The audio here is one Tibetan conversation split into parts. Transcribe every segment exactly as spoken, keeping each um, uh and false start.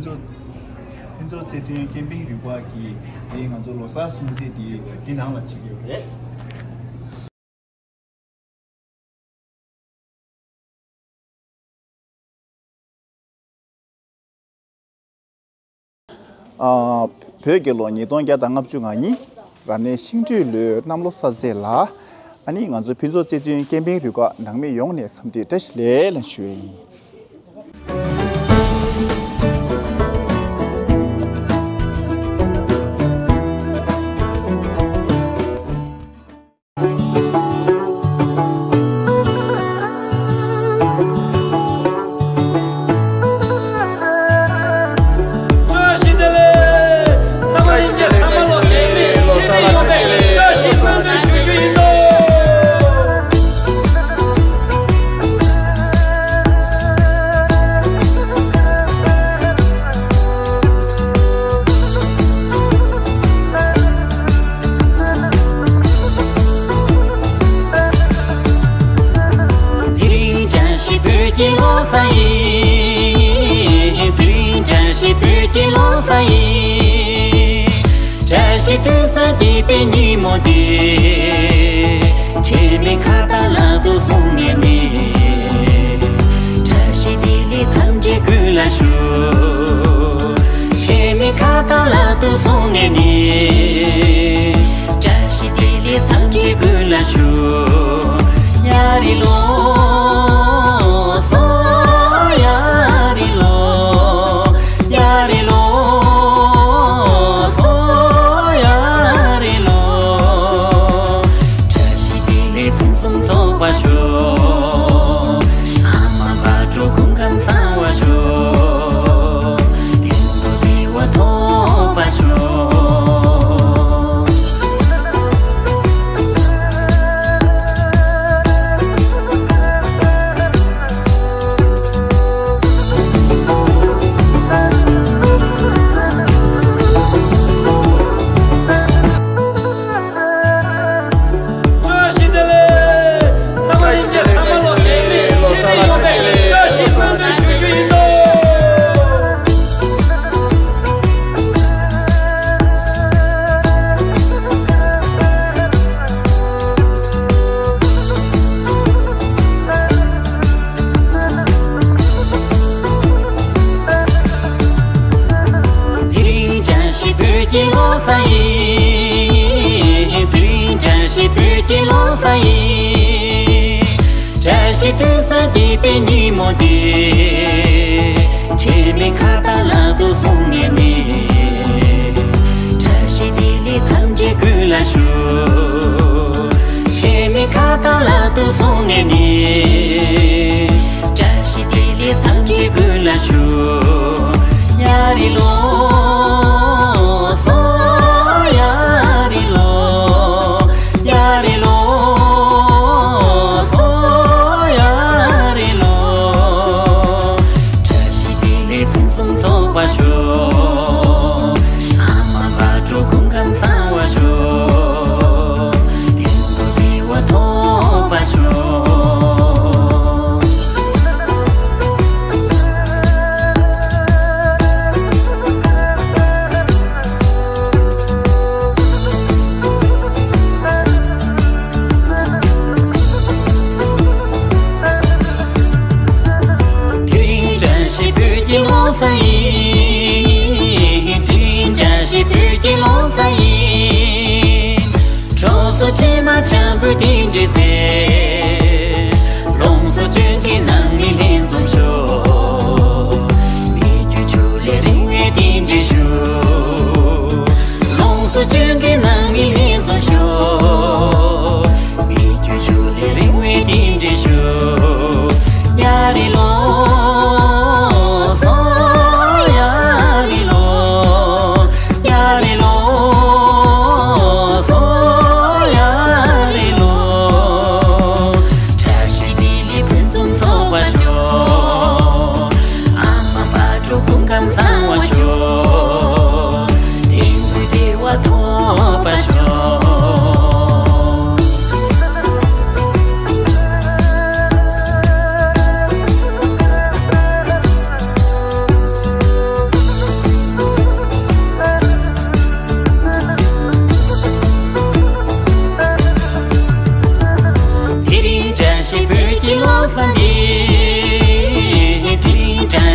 ཕུན་ཚོགས་ཕུན་ཚོགས་རྩེ་བདུན་ཀེམ་པིང་རུ་ཁག་གིས་དེ་ང་ཚོ་ལོ་གསར་སྲུང་བརྩི་དེ་འདི་ནང་ལ་བྱེད་ཀྱི་ཡོད་རེད། ཨ། བོད་རྒྱལ་ལོ་ཉིས་སྟོང་བརྒྱ་དང་ལྔ་བཅུ་ང་གཉིས། རབ་གནས་ཤིང་སྦྲུལ་ལོའི་གནམ་ལོ་གསར་ཚེས་ལ། ཨ་ནི་ང་ཚོ་ཕུན་ཚོགས་རྩེ་བདུན་ཀེམ་པིང་རུ་ཁག་ནང་མི་ཡོངས་ནས་འཚམས་འདྲི་བཀྲ་ཤིས་བདེ་ལེགས་ཞུ་ཡ་ཡིན། དེ་རིང་བཀྲ་ཤིས་བོད་ཀྱི་ལོ་གསར་ཡིན། དེ་རིང་བཀྲ་ཤིས་བོད་ཀྱི་ལོ་གསར་ཡིན། བཀྲ་ཤིས་དུས་སུ་སྐྱིད་པའི་ཉིན་མོ་འདི། ཁྱེད་མི་ཁ་ཏ་ལག་ཏུ་བཟུང་ནས་ནི། བཀྲ་ཤིས་བདེ་ལེགས་འཚམས་འདྲི་ཀུན་ལ་ཞུ། ཁྱེད་མི་ཁ་ཏ་ལག་ཏུ་བཟུང་ནས་ནི། བཀྲ་ཤིས་བདེ་ལེགས་འཚམས་འདྲི་ཀུན་ལ་ཞུ། ཡ་རི་ལོ། སོ། ཡ་རི་ལོ། ཡ་རི་ལོ། སོ། ཡ་རི་ལོ། བཀྲ་ཤིས་བདེ་ལེགས་ཕུན་སུམ་ཚོགས་པར་ཤོག། ཨ་མ་བག་དྲོ་སྐུ་ཁམས་བཟང་བར་ཤོག། དེ་རིང་བདེ་བ་ཐོབ་པར་ཤོག། དེ་རིང་བཀྲ་ཤིས་བོད་ཀྱི་ལོ་གསར་ཡིན། དེ་རིང་བཀྲ་ཤིས་བོད་ཀྱི་ལོ་གསར་ཡིན། བཀྲ་ཤིས་དུས་སུ་སྐྱིད་པའི་ཉིན་མོ་འདི། ཁྱེད་མི་ཁ་ཏ་ལག་ཏུ་བཟུང་ནས་ནི། བཀྲ་ཤིས་བདེ་ལེགས་འཚམས་འདྲི་ཀུན་ལ་ཞུ། ཁྱེད་མི་ཁ་ཏ་ལག་ཏུ་བཟུང་ནས་ནི། བཀྲ་ཤིས་བདེ་ལེགས་འཚམས་འདྲི་ཀུན་ལ་ཞུ། ཡ་རི་ལོ། སོ། ཡ་རི་ལོ། ཡ་རི་ལོ། སོ། ཡ་རི་ལོ། བཀྲ་ཤིས་བདེ་ལེགས་ཕུན་སུམ་ཚོགས་པར་ཤོག། ཨ་མ་བག་དྲོ་སྐུ་ཁམས་བཟང་བར་ཤོག། དེ་རིང་བདེ་བ་ཐོབ་པར་ཤོག།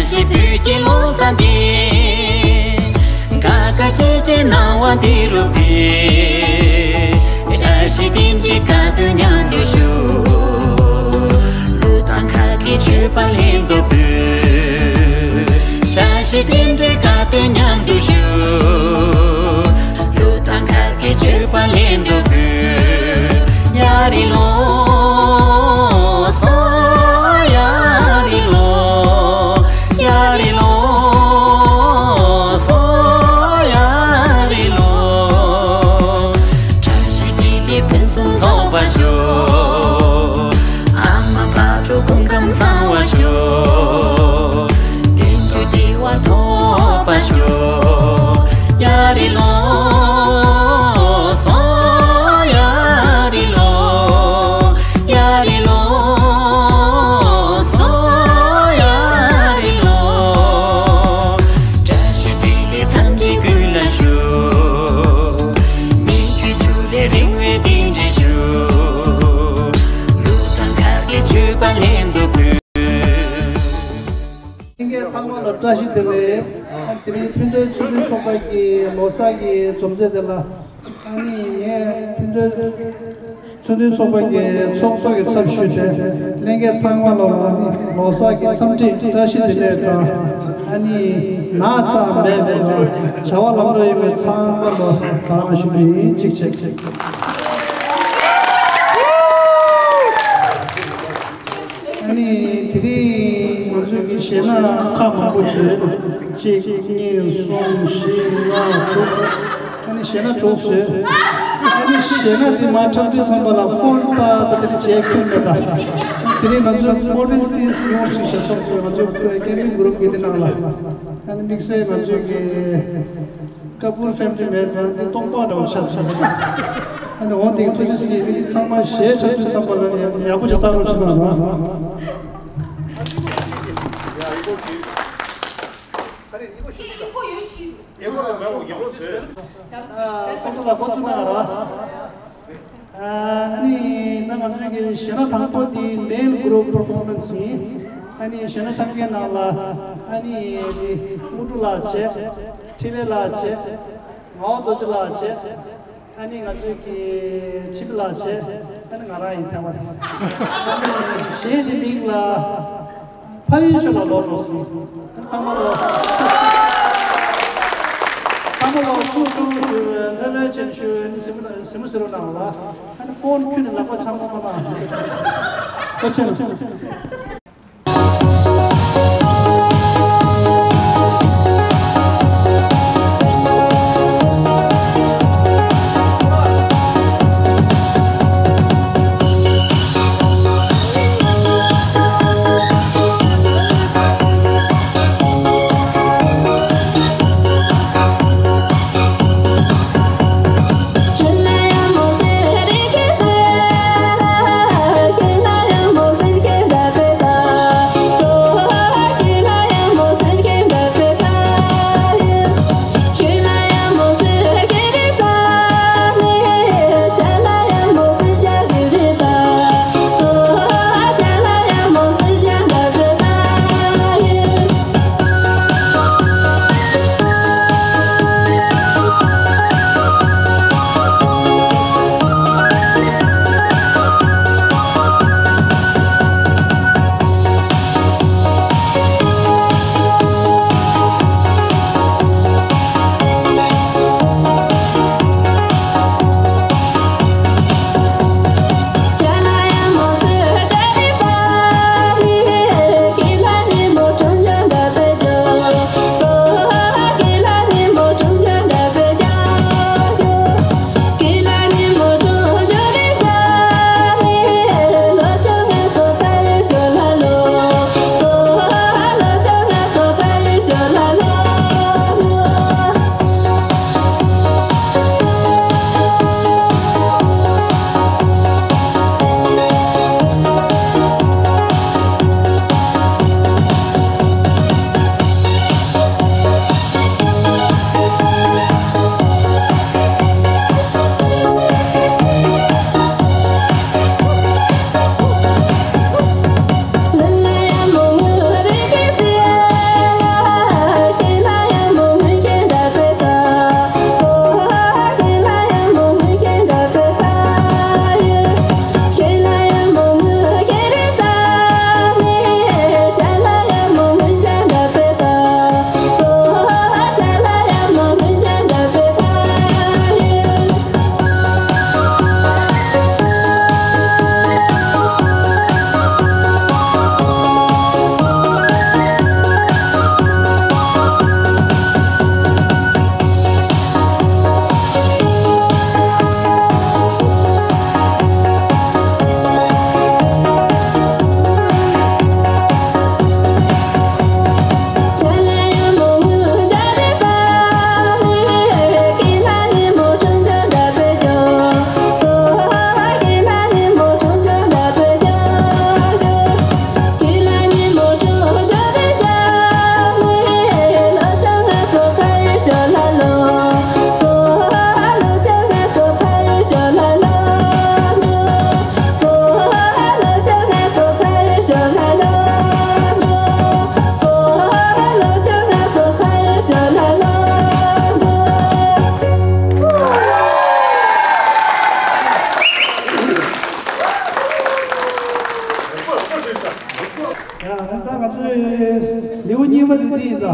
ཞིག་བོད་ཀྱི་ལོ་གསར་འདི། དགའ་དགའ་སྐྱིད་སྐྱིད་སྣང་བ་འདི་རུ་འཕེལ། བཀྲ་ཤིས་རྟེན་འབྲེལ་དགའ་སྟོན་མཉམ་དུ་ཞུ། ལོ་དང་ཁ་གི་མཆོད་པ་ལྷན་དུ་ཕུལ། བཀྲ་ཤིས་རྟེན་འབྲེལ་དགའ་སྟོན་མཉམ་དུ་ཞུ། ལོ་དང་ཁ་གི་མཆོད་པ་ལྷན་དུ་ཕུལ། ཡ་རི་ལོ་སོ། ཡ་རི་ལོ། ཡ་རི་ལོ་སོ། ཡ་རི་ལོ། བཀྲ་ཤིས་བདེ་ལེགས་ཕུན་སུམ་ཚོགས་པར་ཤོག། ཨ་མ་བག་དྲོ་སྐུ་ཁམས་བཟང་བར་ཤོག། དོན་དུ་བདེ་བ་ཐོབ་པར་ཤོག། ཡ་རི་ལོ་སོ། ཡ་རི་ལོ། ཡ་རི་ལོ་སོ། ཡ་རི་ལོ། བཀྲ་ཤིས་བདེ་ལེགས་འཚམས་འདྲི་ཀུན་ལ་ཞུ། མི་རྒྱུད་ཕྱུག་ལེགས་རིང་བའི་རྟེན་འབྲེལ་ཞུ། ལུག་དང་ཁ་གི་མཆོད་པ་ལྷན་དུ་ཕུལ། ལྷན་རྒྱས་ཚང་མ་ལ་བཀྲ་ཤིས་བདེ་ལེགས། དེ་རིང་ཕུན་ཚོགས་ཚོགས་འདུ་ཚོགས་པ་གི་ལོ་གསར་གྱི་འཛོམས་འདུ་དེ་ལ། ཨ་ནི་ངས་ཕུན་ཚོགས་ཚོགས་འདུ་ཚོགས་པ་གི་ཚོགས་གཙོ་གི་ཚབ་ཞུས་ཏེ། ལྷན་རྒྱས་ཚང་མ་ལ་ཨ་ནི་ལོ་གསར་གྱི་འཚམས་འདྲི་བཀྲ་ཤིས་བདེ་ལེགས་དང་། ཨ་ནི་ན་ཚ་མེད་པའི་དང་བྱ་བ་ལམ་འགྲོ་ཡོང་བའི་ཚང་མ་ལ་དགའ་བསུ་ཞུ་གི་ཡིན། གཅིག་བྱས། ཨ་ནི་དེ་རིང་ང་ཚོས་ཀྱི་གཞས་སྣ་ཁག་མང་པོ་བྱས། གཅིག་གཉིས་གསུམ་བཞི་ལྔ་དྲུག་ཨ་ནི་གཞས་སྣ་དྲུག་བཟོས། ཨ་ནི་གཞས་སྣ་དེ་མར་འཁྲབ་དུས་ཙམ་པ་ལ་ཕོན་ཏག་ཏག་དེ་འདྲ་བྱས་ཁྱོན་མེད་ད། དེ་རིང་ང་ཚོས་མོ་ཌན་སི་ཊལ་ཡོང་ཅིག་ཞེས་སོགས་ཀྱི་ང་ཚོའི་ཀེམ་པིང་གུ་རུབ་ཀྱི་དེ་ནང་ལ། ཨ་ནི་དམིགས་བསལ་ང་ཚོས་ཀྱི། ཀ་པུར་ཕེམ་ལི་མེད་ཙང་འདི་སྟོང་པ་འདྲ་བོ་ཆགས་སོང་། ཨ་ནི་འོ་འདི་ཐུགས་རྗེ་གཟིགས། འདི་ཚང་མ་གཞས་འཁྲབ་དུས་ཙམ་པ་ལ་ཡག་པོ་ཅིག་བཏང་རོགས་བྱེད་གནང་རོགས། ཨ་ཚོགས་གཙོ་ལགས་འགོ་བཙུགས་གནང་རོགས། ཨ་ནི་ད་ང་ཚོའི་གི་གཞས་སྣ་དང་པོ་འདི་མེལ་གུ་རུབ་པར་ཕོར་མན་སི་ཡིན། ཨ་ནི་གཞས་སྣ་འཁྲབ་མཁན་ནང་ལ་ཨ་ནི་དངོས་གྲུབ་ལགས་བྱས། འཕྲིན་ལས་ལགས་བྱས། ངག་དབང་རྡོ་རྗེ་ལགས་བྱས། ཨ་ནི་ང་ཚོའི་གི་འཆི་མེད་ལགས་བྱས། ཨ་ནི་ང་རང་ཡིན། ཐེངས་མ་ཐེངས་མ། ཨ་ནི་གཞས་འདི་མིང་ལ་ཕ་ཡུལ་ཆུ་ལ་ལོག་ལོག་ཟེར། ཨ་ནི་ཚང་མ་ལོ། ཚང་མ་ལོ་ཐུགས་སྤྲོ་ཞུ། ལྷོད་ལྷོད་བྱས་ཞུ། ཨ་ནི་གཟིགས་མོ་གཟིགས་མོ་གཟིགས་རོགས་གནང་ལ། ཨ་ནི་ཕོན་ཁྱོན་ནས་ལག་པ་འཆང་མ་མ་གནང་། ཨོ་ཆེ། ཡིན་ད།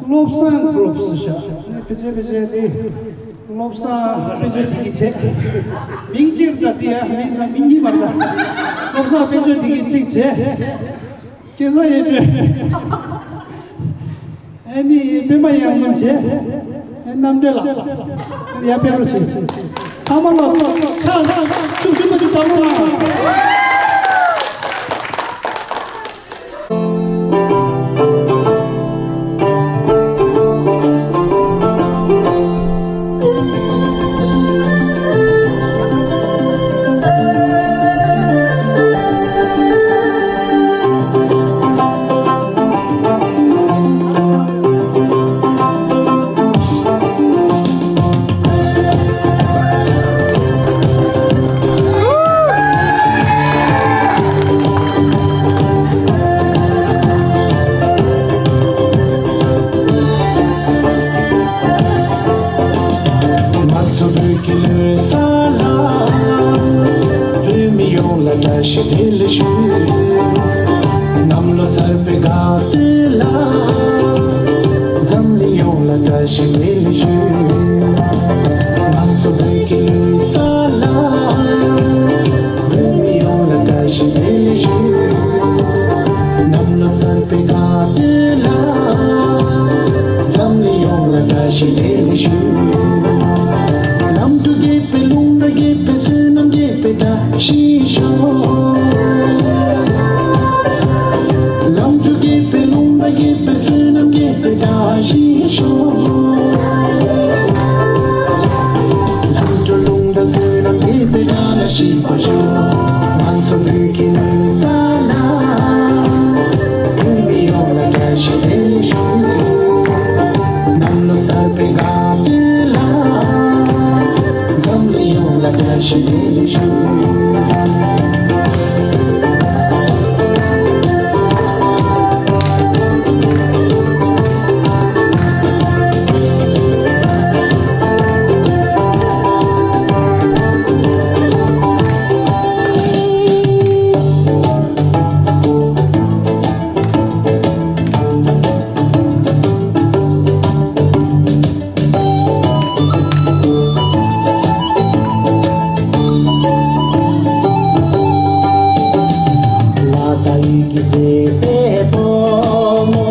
བློ་བཟང་གུ་རུབ་སི་ཤ། ནི་ཕི་ཅེ་ཕི་ཅེ་དེ། བློ་བཟང་དཔེ་ཆ་དེ་གི་ཆེ། མིང་གཅིག་ད་དེ་ཡ་མིང་ད་མིང་གཉིས་མར་ད། བློ་བཟང་དཔེ་ཆ་དེ་གི་གཅིག་ཆེ། སྐལ་བཟང་ཡེ་སྒྲོལ། ཨེ་ནི་པད་མ་གཡང་འཛོམས་བྱས། ཨེ་རྣམ་འདྲེན་ལགས། ཡར་ཕེབས་རོགས་བྱེད། ཚང་མ་ལ་ཕྱག་ཕྱག་ཤུགས་ཆེན་པོ་ཅིག་བརྡབ་རོགས་གནང་། མ་ཚོ་བོད་ཀྱི་ལོ་གསར་ལ། བོད་མི་ཡོངས་ལ་བཀྲ་ཤིས་བདེ་ལེགས་ཞུ། གནམ་ལོ་གསར་པའི་དགའ་སྟོན་ལ། འཛམ་གླིང་ཡོངས་ལ་བཀྲ་ཤིས་བདེ་ལེགས་ཞུ། ང་ཚོ་བོད་ཀྱི་ལོ་གསར་ལ། བོད་མི་ཡོངས་ལ་བཀྲ་ཤིས་བདེ་ལེགས་ཞུ། གནམ་ལོ་གསར་པའི་དགའ་སྟོན་ལ། འཛམ་གླིང་ཡོངས་ལ་བཀྲ་ཤིས་བདེ་ལེགས་ཞུ། ལམ་དུ་རྒྱས་པའི་ལུང་དང་རྒྱས་པའི་བསོད་ནམས་རྒྱས་པའི་བཀྲ་ཤིས་ཤོག། ལམ་དུ་རྒྱས་པའི་ལུང་དང་རྒྱས་པའི་བསོད་ནམས་རྒྱས་པའི་བཀྲ་ཤིས་ཤོག། ལམ་དུ་ལུང་དང་བསོད་ནམས་རྒྱས་པའི་བཀྲ་ཤིས་པ་ཤོག། ང་ཚོ་བོད་ཀྱི་ལོ་གསར་ལ། བོད་མི་ཡོངས་ལ་བཀྲ་ཤིས་བདེ་ལེགས་ཞུ། གནམ་ལོ་གསར་པའི་དགའ་སྟོན་ལ། འཛམ་གླིང་ཡོངས་ལ་བཀྲ་ཤིས་བདེ་ལེགས་ཞུ། ལ་དྭགས་ཡུལ་གྱི་མཛེས་པའི་བུ་མོ།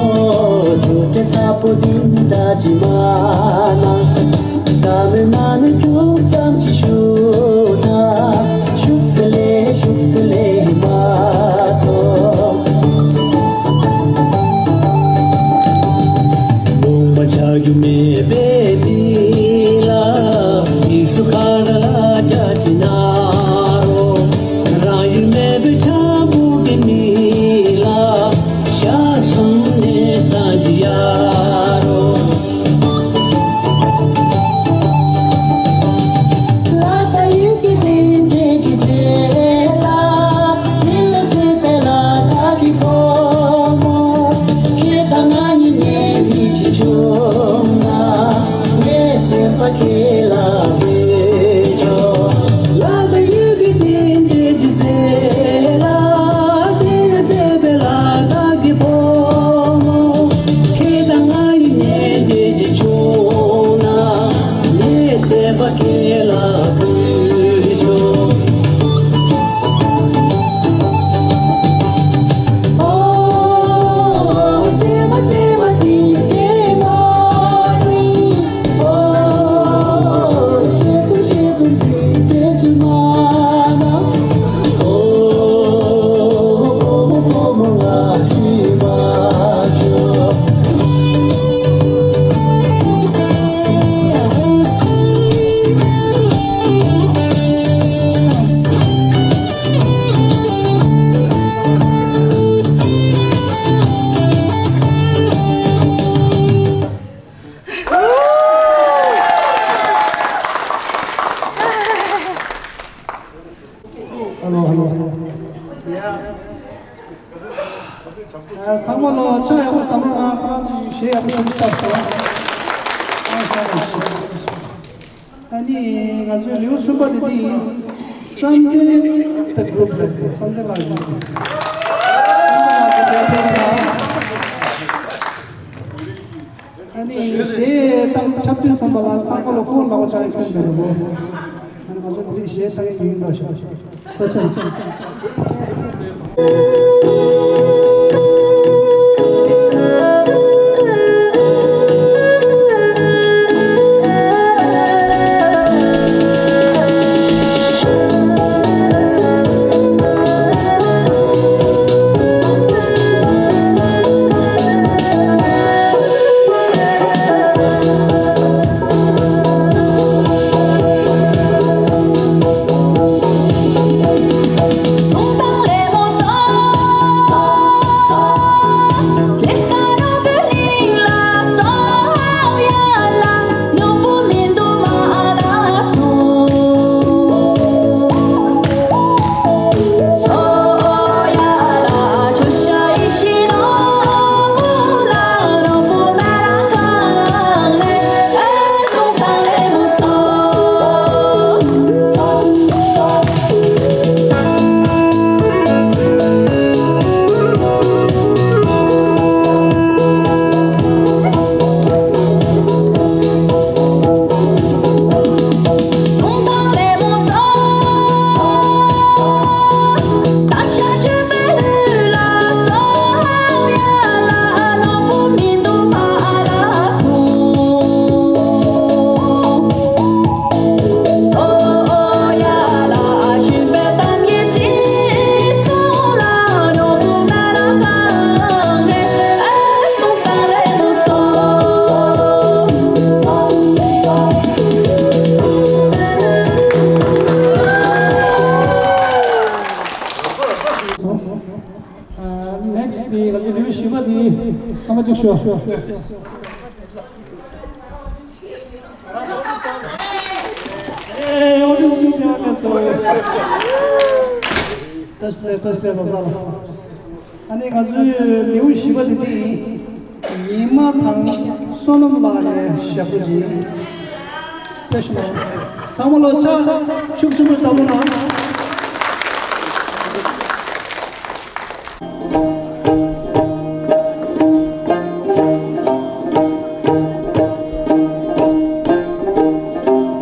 དུར་ཁྲོད་ཚ་པོ་འདི་འདྲ་ཅིག་མ་ན། ད་མེད་མ་ནི་ཁྱུག་ཙམ་ཅིག་ཞུ་ད། ཤུགས་ལས་ཤུགས་ལས་མ་སོང་། ལུང་པ་ཆགས་རྒྱུ་མེད་པའི་མི་ལ། ཡིག་གཟུགས་ཁ་ར་ལ་ཅག་ཅིག་ན་རོ། རང་ཡུལ་མེད་པའི་འཁྲབ་པོ་གི་མི་ལ། ཤ་གསུམ་ནས་ཙམ་ཅིག་ཡ་རོ། ལ་དྭགས་ཡུལ་གྱི་རྟེན་འབྲེལ་གྱི་རྩེ་ལ། དེ་ལ་མཛེས་པའི་ལ་དྭགས་ཀྱི་བུ་མོ། ཁྱེད་དང་ང་གཉིས་གཉེན་སྒྲིག་ཅིག་བྱུང་ན། ངའི་སེམས་པ་ཁྱེད་ལ་འདྲི་ཆོག། ལ་དྭགས་ཡུལ་གྱི་རྟེན་འབྲེལ་གྱི་རྩེ་ལ། དེ་ལ་མཛེས་པའི་ལ་དྭགས་ཀྱི་བུ་མོ། ཁྱེད་དང་ང་གཉིས་གཉེན་སྒྲིག་ཅིག་བྱུང་ན། ངའི་སེམས་པ་ཁྱེད་ལ་འདྲི་ཆོག། ཧ་ལོ་ཧ་ལོ། ཡ། ཚང་མ་ལ་ཕྱག་ཡག་པོ་བཏང་ན། ང་ཁོ་རང་ཚོ་གཞས་ཡག་པོ་ཞིག་བཏབ་སོང་། ཨ་ནི་ང་ཚོའི་ལེའུ་གསུམ་པ་དེ་དེ་ཡིན། བསམ་གཏན་དང་གུ་རུབ་ལ་བསམ་གཏན་ལགས་ཡིན། བསམ་གཏན་ལགས་ཀྱི་ལས་དོན་དང་། ནས་གཞས་བཏང་འཁྲབ་སྟོན་ཚང་མ་ལ་ཚང་མ་ལ་ཁོང་ལག་པ་འཆང་ཡ་ཁྱོན་མེད་རེད་མོ། ཨ་ནི་ང་ཚོ་དེ་རིང་གཞས་བཏང་ཡ་ཡིན་འགྲོ་ཤག་ཐུགས་རྗེ་ཆེ། Next དེ་ང་ཚོའི་ལེའུ་བཞི་པ་དེ་སྐར་མ་གཅིག་ཤོག་ཨ་ནི་ང་ཚོའི་ལེའུ་བཞི་པ་དེ་དེ་ཡིན། ཉི་མ་དང་བསོད་ནམས་ལགས་ནས་ཞབས་བྲོ་ཅིག་ཕེབས་ཤོག་ཚང་མ་ལོ་ཕྱག་ཤུགས་ཆེན་པོས་བཏབ་རོགས་གནང་།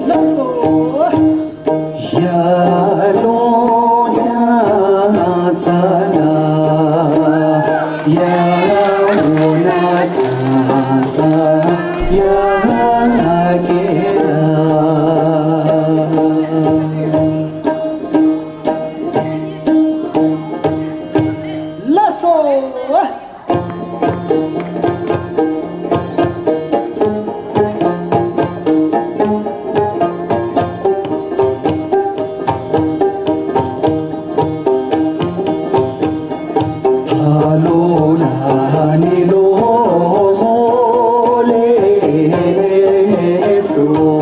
ལགས་སོ།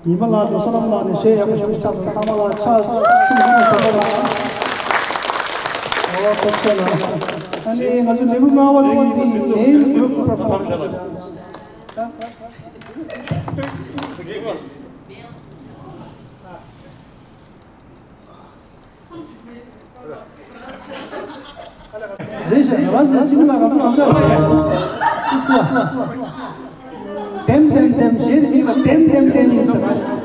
ཉི་མ་ལགས་དང་བསོད་ནམས་ལགས་ནས་གཞས་ཡག་པོ་ཞིག་ཆགས་འདུག་ཚང་མ་ལ་ཕྱག་ཤུགས་ཆེན་པོ་ཞུ་གི་ཡིན། ཨོ་ཐུགས་རྗེ་གནང་། ཨ་ནི་ང་ཚོ་ལེའུ་ལྔ་པ་དེ་ནི་མེའི་གུ་རུབ་པར་ཕར་ཕྱིན། རེད་ཤག་རང་ཚོ་གཅིག་ལ་རང་ཚོ་རང་ཚོ་ཨིས་ཀ་ལྡེམ་ལྡེམ་ལྡེམ་ཞེས་མིང་ལ་ལྡེམ་ལྡེམ་ལྡེམ་ཡིན་ཟེར།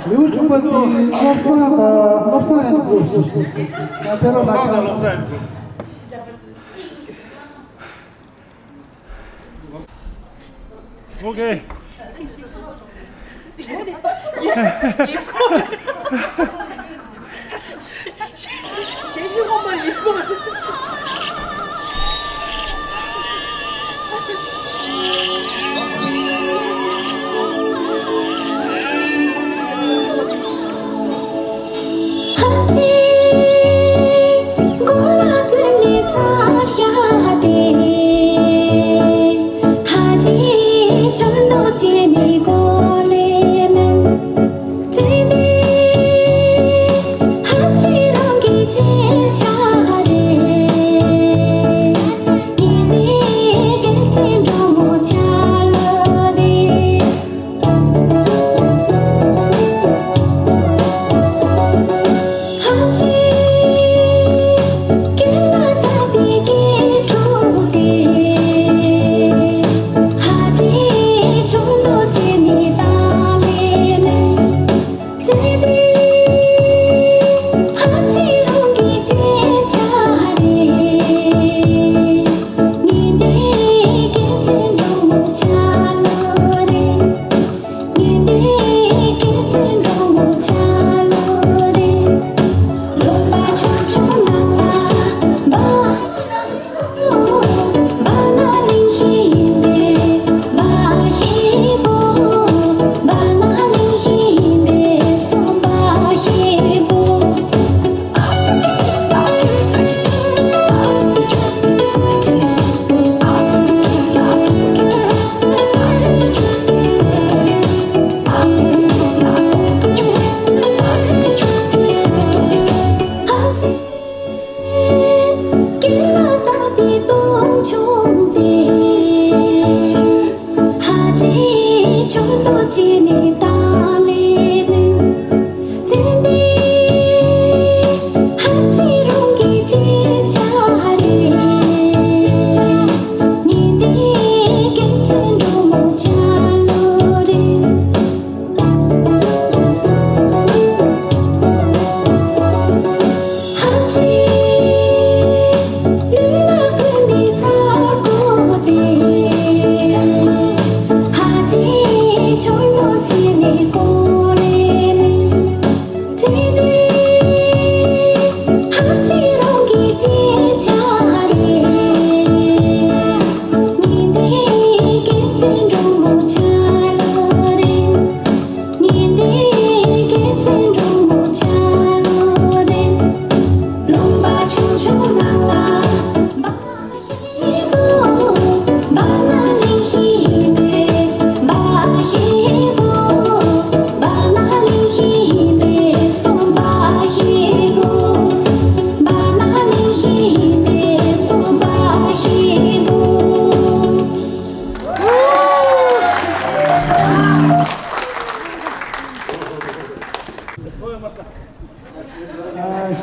ལེའུ་དྲུག་པ་དེ་བློ་བཟང་དང་བློ་བཟང་ཨེན་ཁུ་ཞེས་ཞུ། ཡང་ཕེབས་རོགས་གནང་། བློ་བཟང་དང་བློ་བཟང་ཨེན་ཁུ། ཨོ་ཁེ།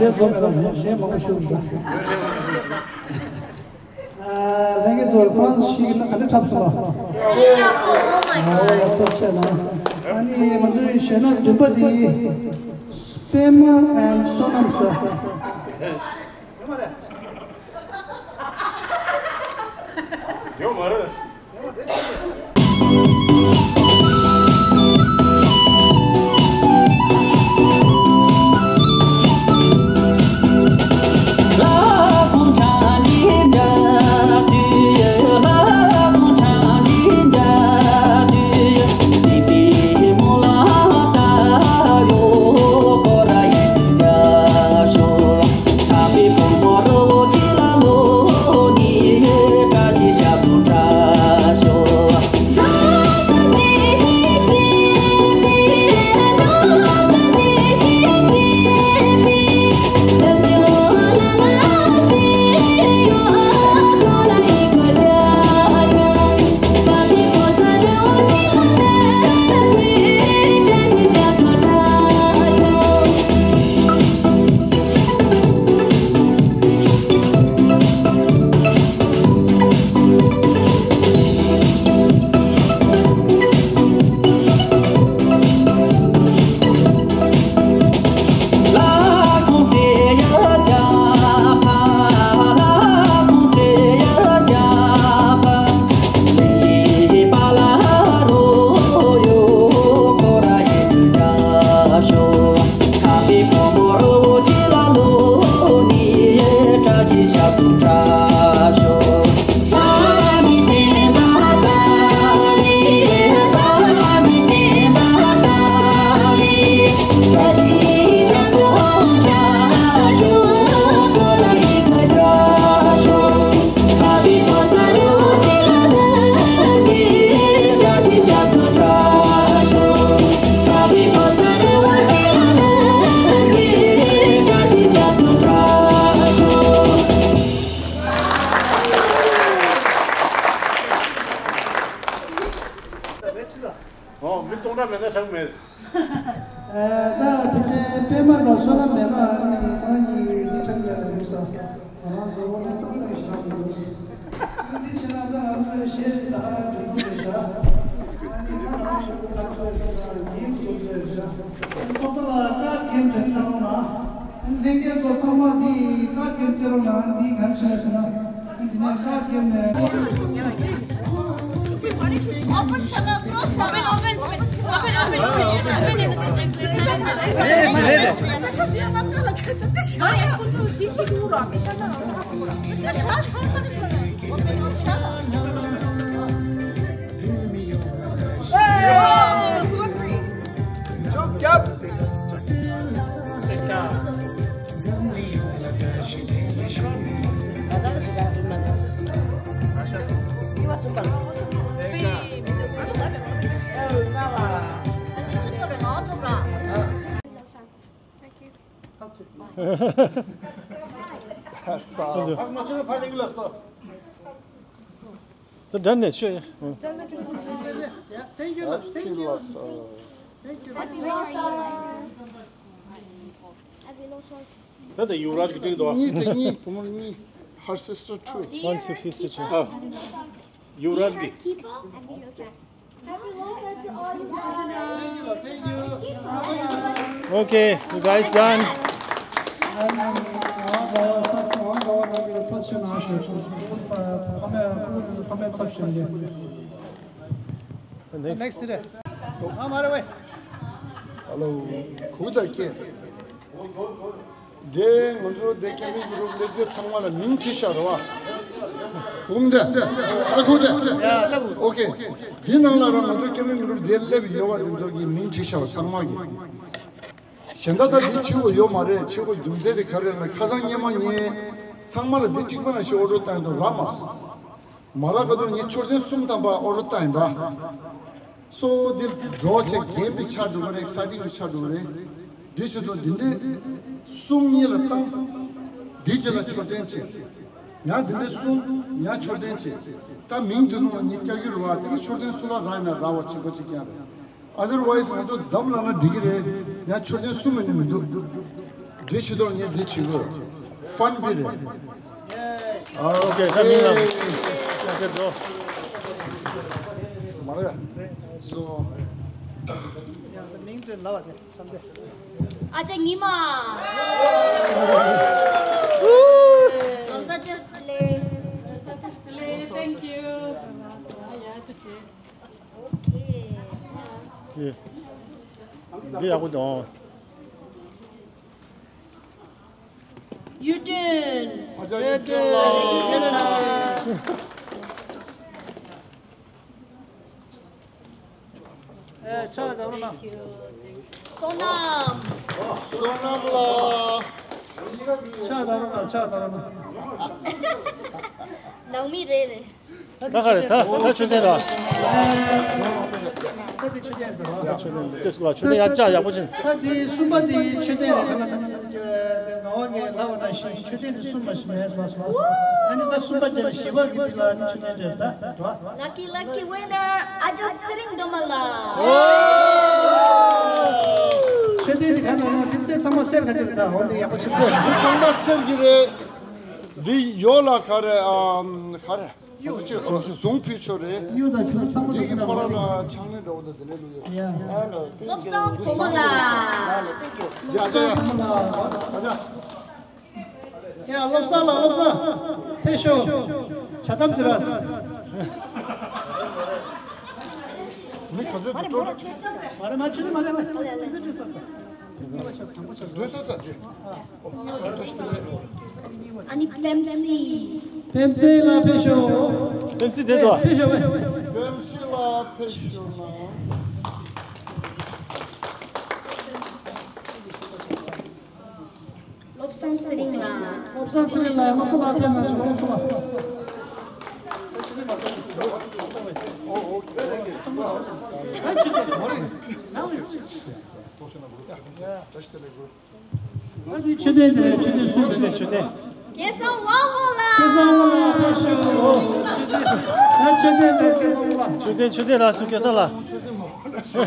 གཞས་རྫོགས་མེད་ལ་གཞས་མང་པོ་ཤོད་འདུག་ལྷན་རྒྱས་ཚོ་ཁོ་རང་ཚོ་ཤེས་ཀྱི་ན་ག་འདྲ་འཁྲབ་སོང་ལ། ཨ་ནི་ང་ཚོའི་གཞས་སྣ་བདུན་པ་དེ་པད་མ་and བསོད་ནམས་ཟེར། ཡོད་མ་རེད། ཡོད་མ་རེད། མེད་ན་ཁྲག་མེད། ད་ཕལ་ཆེར་པད་མ་དང་བསོད་ནམས་མེད་ན་ནི་ཁོ་རང་གཉིས་འདི་ཁྲག་མེད་ལ་ཡོད་ས། ང་རང་བཟོ་བོ་ནི་ཏོག་ཙམ་ཞིག་ཁྲག་མི་འདུག་འདི་བྱས་ན་ད་ང་ཚོའི་གཞས་ད་ཧ་ཅང་འགྲིག་པོ་རེད་ཤག་ཨ་ནི་ང་རང་ཞིག་པོ་ཁ་ཚོད་ཡིན་ཟེར་ན་ཉིན་བཟོ་ཚོད་རེད་ཤག་ཨ་ནི་ཚོགས་པ་ལ་ཀར་འགེམ་དྲན་གནང་ན། ལྷན་རྒྱས་ཚོ་ཚང་མ་འདི་ཀར་འགེམ་རྩེ་རོགས་གནང་། འདི་ག་རེ་བྱས་ཟེར་ན། འདི་ནས་ཀར་འགེམ་ནས། Open, open, open, open, open, open. ད་དྲན་ནས་ཤོད། Thank you, love. Thank you, love. Thank you, love. Happy Losar. Happy Losar. ད་ད་ཡུ་ར་ཇི་གི་འགྲིག་འདུག་ཉིས་དེ་གཉིས་བུ་མོ་གཉིས། Her sister too. One sister too. ཨ། ཡུ་ར་ཇི་གི། Happy Losar to all you guys. Thank you, love. Thank you. Thank you, love. Okay, you guys done. Next. Next. Hello. དེ་ང་ཚོ་དེ་ཀེམ་པིང་གུ་རུབ་སླེབས་དུས་ཚང་མ་ལ་མིང་བྲིས་བཞག་རེད་བ། གུང་དེ། ད་གུང་དེ། ཡ་ད་གུང་། ཨོ་ཀེ། འདི་ནང་ལ་ར་ང་ཚོ་ཀེམ་པིང་གུ་རུབ་དེ་སླེབས་ཡོད་བ་དེ་ཚོ་གི་མིང་བྲིས་བཞག་ཚང་མ་གི། གཞན་དག་ད་འདི་བྱེད་དགོས་ཡོད་མ་རེད། བྱེད་དགོས་རྒྱུ་མཚན་དེ་ག་རེ་ལ་ཁ་སང་སྔོན་མ་ངས་ཚང་མ་ལ་འདི་གཅིག་པ་ནང་བཞིན་ཨོ་ཌར་བཏང་འདུག་ར་མ། མ་ར་ག་དུ་ངས་མཆོད་རྟེན་གསུམ་ཐམ་པ་ཨོ་ཌར་བཏང་ཡིན་པ། སོ་འདི་འགྲོ་ཆེ་རྒན་པའི་ཆ་འགྲོ་གི་རེད། ས་ཏིང་གི་ཆ་འགྲོ་གི་རེད། འདི་ཆེད་དུ་འདི་འདྲའི་གསུམ་གཉིས་ལ་བཏང་། འདི་རྗེས་ལ་མཆོད་རྟེན་བྱེད། ཡང་འདི་འདྲའི་གསུམ་ཡང་མཆོད་རྟེན་བྱེད། ད་མིང་འདི་ནང་ལ་ངས་བཀྱག་རྒྱུ་རེད་བ། དེ་ནི་མཆོད་རྟེན་གསུམ་ལ་རག་ན་རག་བ་གཅིག་པ་གཅིག་རྐྱང་རེད། Otherwise ང་ཚོ་འདམ་ལ་ན་འགྲིག་གི་རེད། ཡང་མཆོད་རྟེན་གསུམ་མ་ནི་མི་འདུག་འདི་ཕྱི་ཐོག་ངས་འདི་བྱེད་དགོས། ཕན་པི་རེད། ཨ། ཨོ་ཀེ། ད་མིང་ལ། ཨོ་ཀེ་འགྲོ། མ་རེད། སོ། ཡང་ད་མིང་དེ་ལབ་པ་དེ་བསམ་སྟེ། ཨ་ཅག་ཉི་མ། Rosa just delay. Rosa just delay. Thank you. ཨ་ཡ་ད་ཅེ། ཨོ་ཀེ། ཡེ། འདི་ཡག་པོ་འདུག་ཨང་། ཡུ་ཏུན། ཨ་ཅག་ཡུ་ཏུན་ལགས། ཨེ་ཕྱག་བརྡབ་རོགས་གནང་། བསོད་ནམས། བསོད་ནམས་ལགས། ཕྱག་བརྡབ་རོགས་གནང་། ཕྱག་བརྡབ་རོགས་གནང་། ནང་མི་རེད་རེད། ད་ག་རེ་ད་ད་མཆོད་རྟེན་ར། ད་འདི་མཆོད་རྟེན་རེད་པ། མཆོད་རྟེན་ལ་མཆོད་རྟེན་ཡ་ཅག་ཡག་པོ་ཅིག་ད་འདི་གསུམ་པ་འདི་མཆོད་རྟེན་རེད། ད་ལ་ད་ང་བ་ངས་ལབ་པ་ནང་བཞིན་མཆོད་རྟེན་འདི་གསུམ་པ་ཞིག་མེད་ཟེར་སོང་། ཨ་ནི་ད་གསུམ་པ་བྱས་ན་བཞི་པ་གི་འདི་ལ་ནི་མཆོད་རྟེན་རེད་ད་རེད་པ། Lucky, lucky winner, ཨ་ཅག་ཚེ་རིང་སྒྲོལ་མ་ལགས། མཆོད་རྟེན་འདི་ག་ནང་ན་འདི་རྩེ་ཚང་མ་གསེར་ག་ཅིག་རེད་ད། འོ་འདི་ཡག་པོ་ཞིག་རེད། འདི་ཚང་མ་གསེར་གྱི་རེད། འདི་ཡོ་ལ་ག་རེ་ཨམ་ག་རེ། གཡུ། གཟུངས་ཕུལ་ཆོག་རེད། གཡུ་དང་ཆུ་ཚང་མ་འདི་གི་པ་ར་ལ་ཆང་ནི་འདྲ་བོ་དང་དེ་ལས་ལུག་ཡོད། ཡ། བློ་བཟང་བུ་མོ་ལགས། ཡ་ཡ་ཡ། བློ་བཟང་བུ་མོ་ལགས། ཡ་བློ་བཟང་ལགས་བློ་བཟང་། ཕེབས་ཤོག་ཇ་དམ་ཅི་ར། མི་ག་ཚོད་དུ་སྤྲོ། མ་རེད་མ་ཆུ་ནི་མ་རེད་མ་རེད་མ་རེད། སྡོད་ས་ས་དེ། ཨ་ནི་པེམ་སི། པེམ་སི་ལགས་ཕེབས་ཤོག་པེམ་སི་དེ་ཚོ། ཕེབས་ཤོག་པེམ་སི་ལགས་ཕེབས་ཤོག་གནང་། བློ་བཟང་ཚེ་རིང་ལགས། བློ་བཟང་ཚེ་རིང་ལགས། བློ་བཟང་ལགས་ཕེབས་གནང་ཆོག་བློ་བཟང་ལགས། ཨ་འདི་མཆོད་རྟེན་དེ་རེད། མཆོད་རྟེན་གསུམ་རེད། མཆོད་རྟེན། སྐལ་བཟང་དབང་མོ་ལགས། སྐལ་བཟང་དབང་མོ་ལགས་ཕེབས་ཤོག་ད་མཆོད་རྟེན་དེ་སྐལ་བཟང་དབང་མོ་ལགས། མཆོད་རྟེན་མཆོད་རྟེན་རག་སོང་སྐལ་བཟང་ལགས། ཚོགས་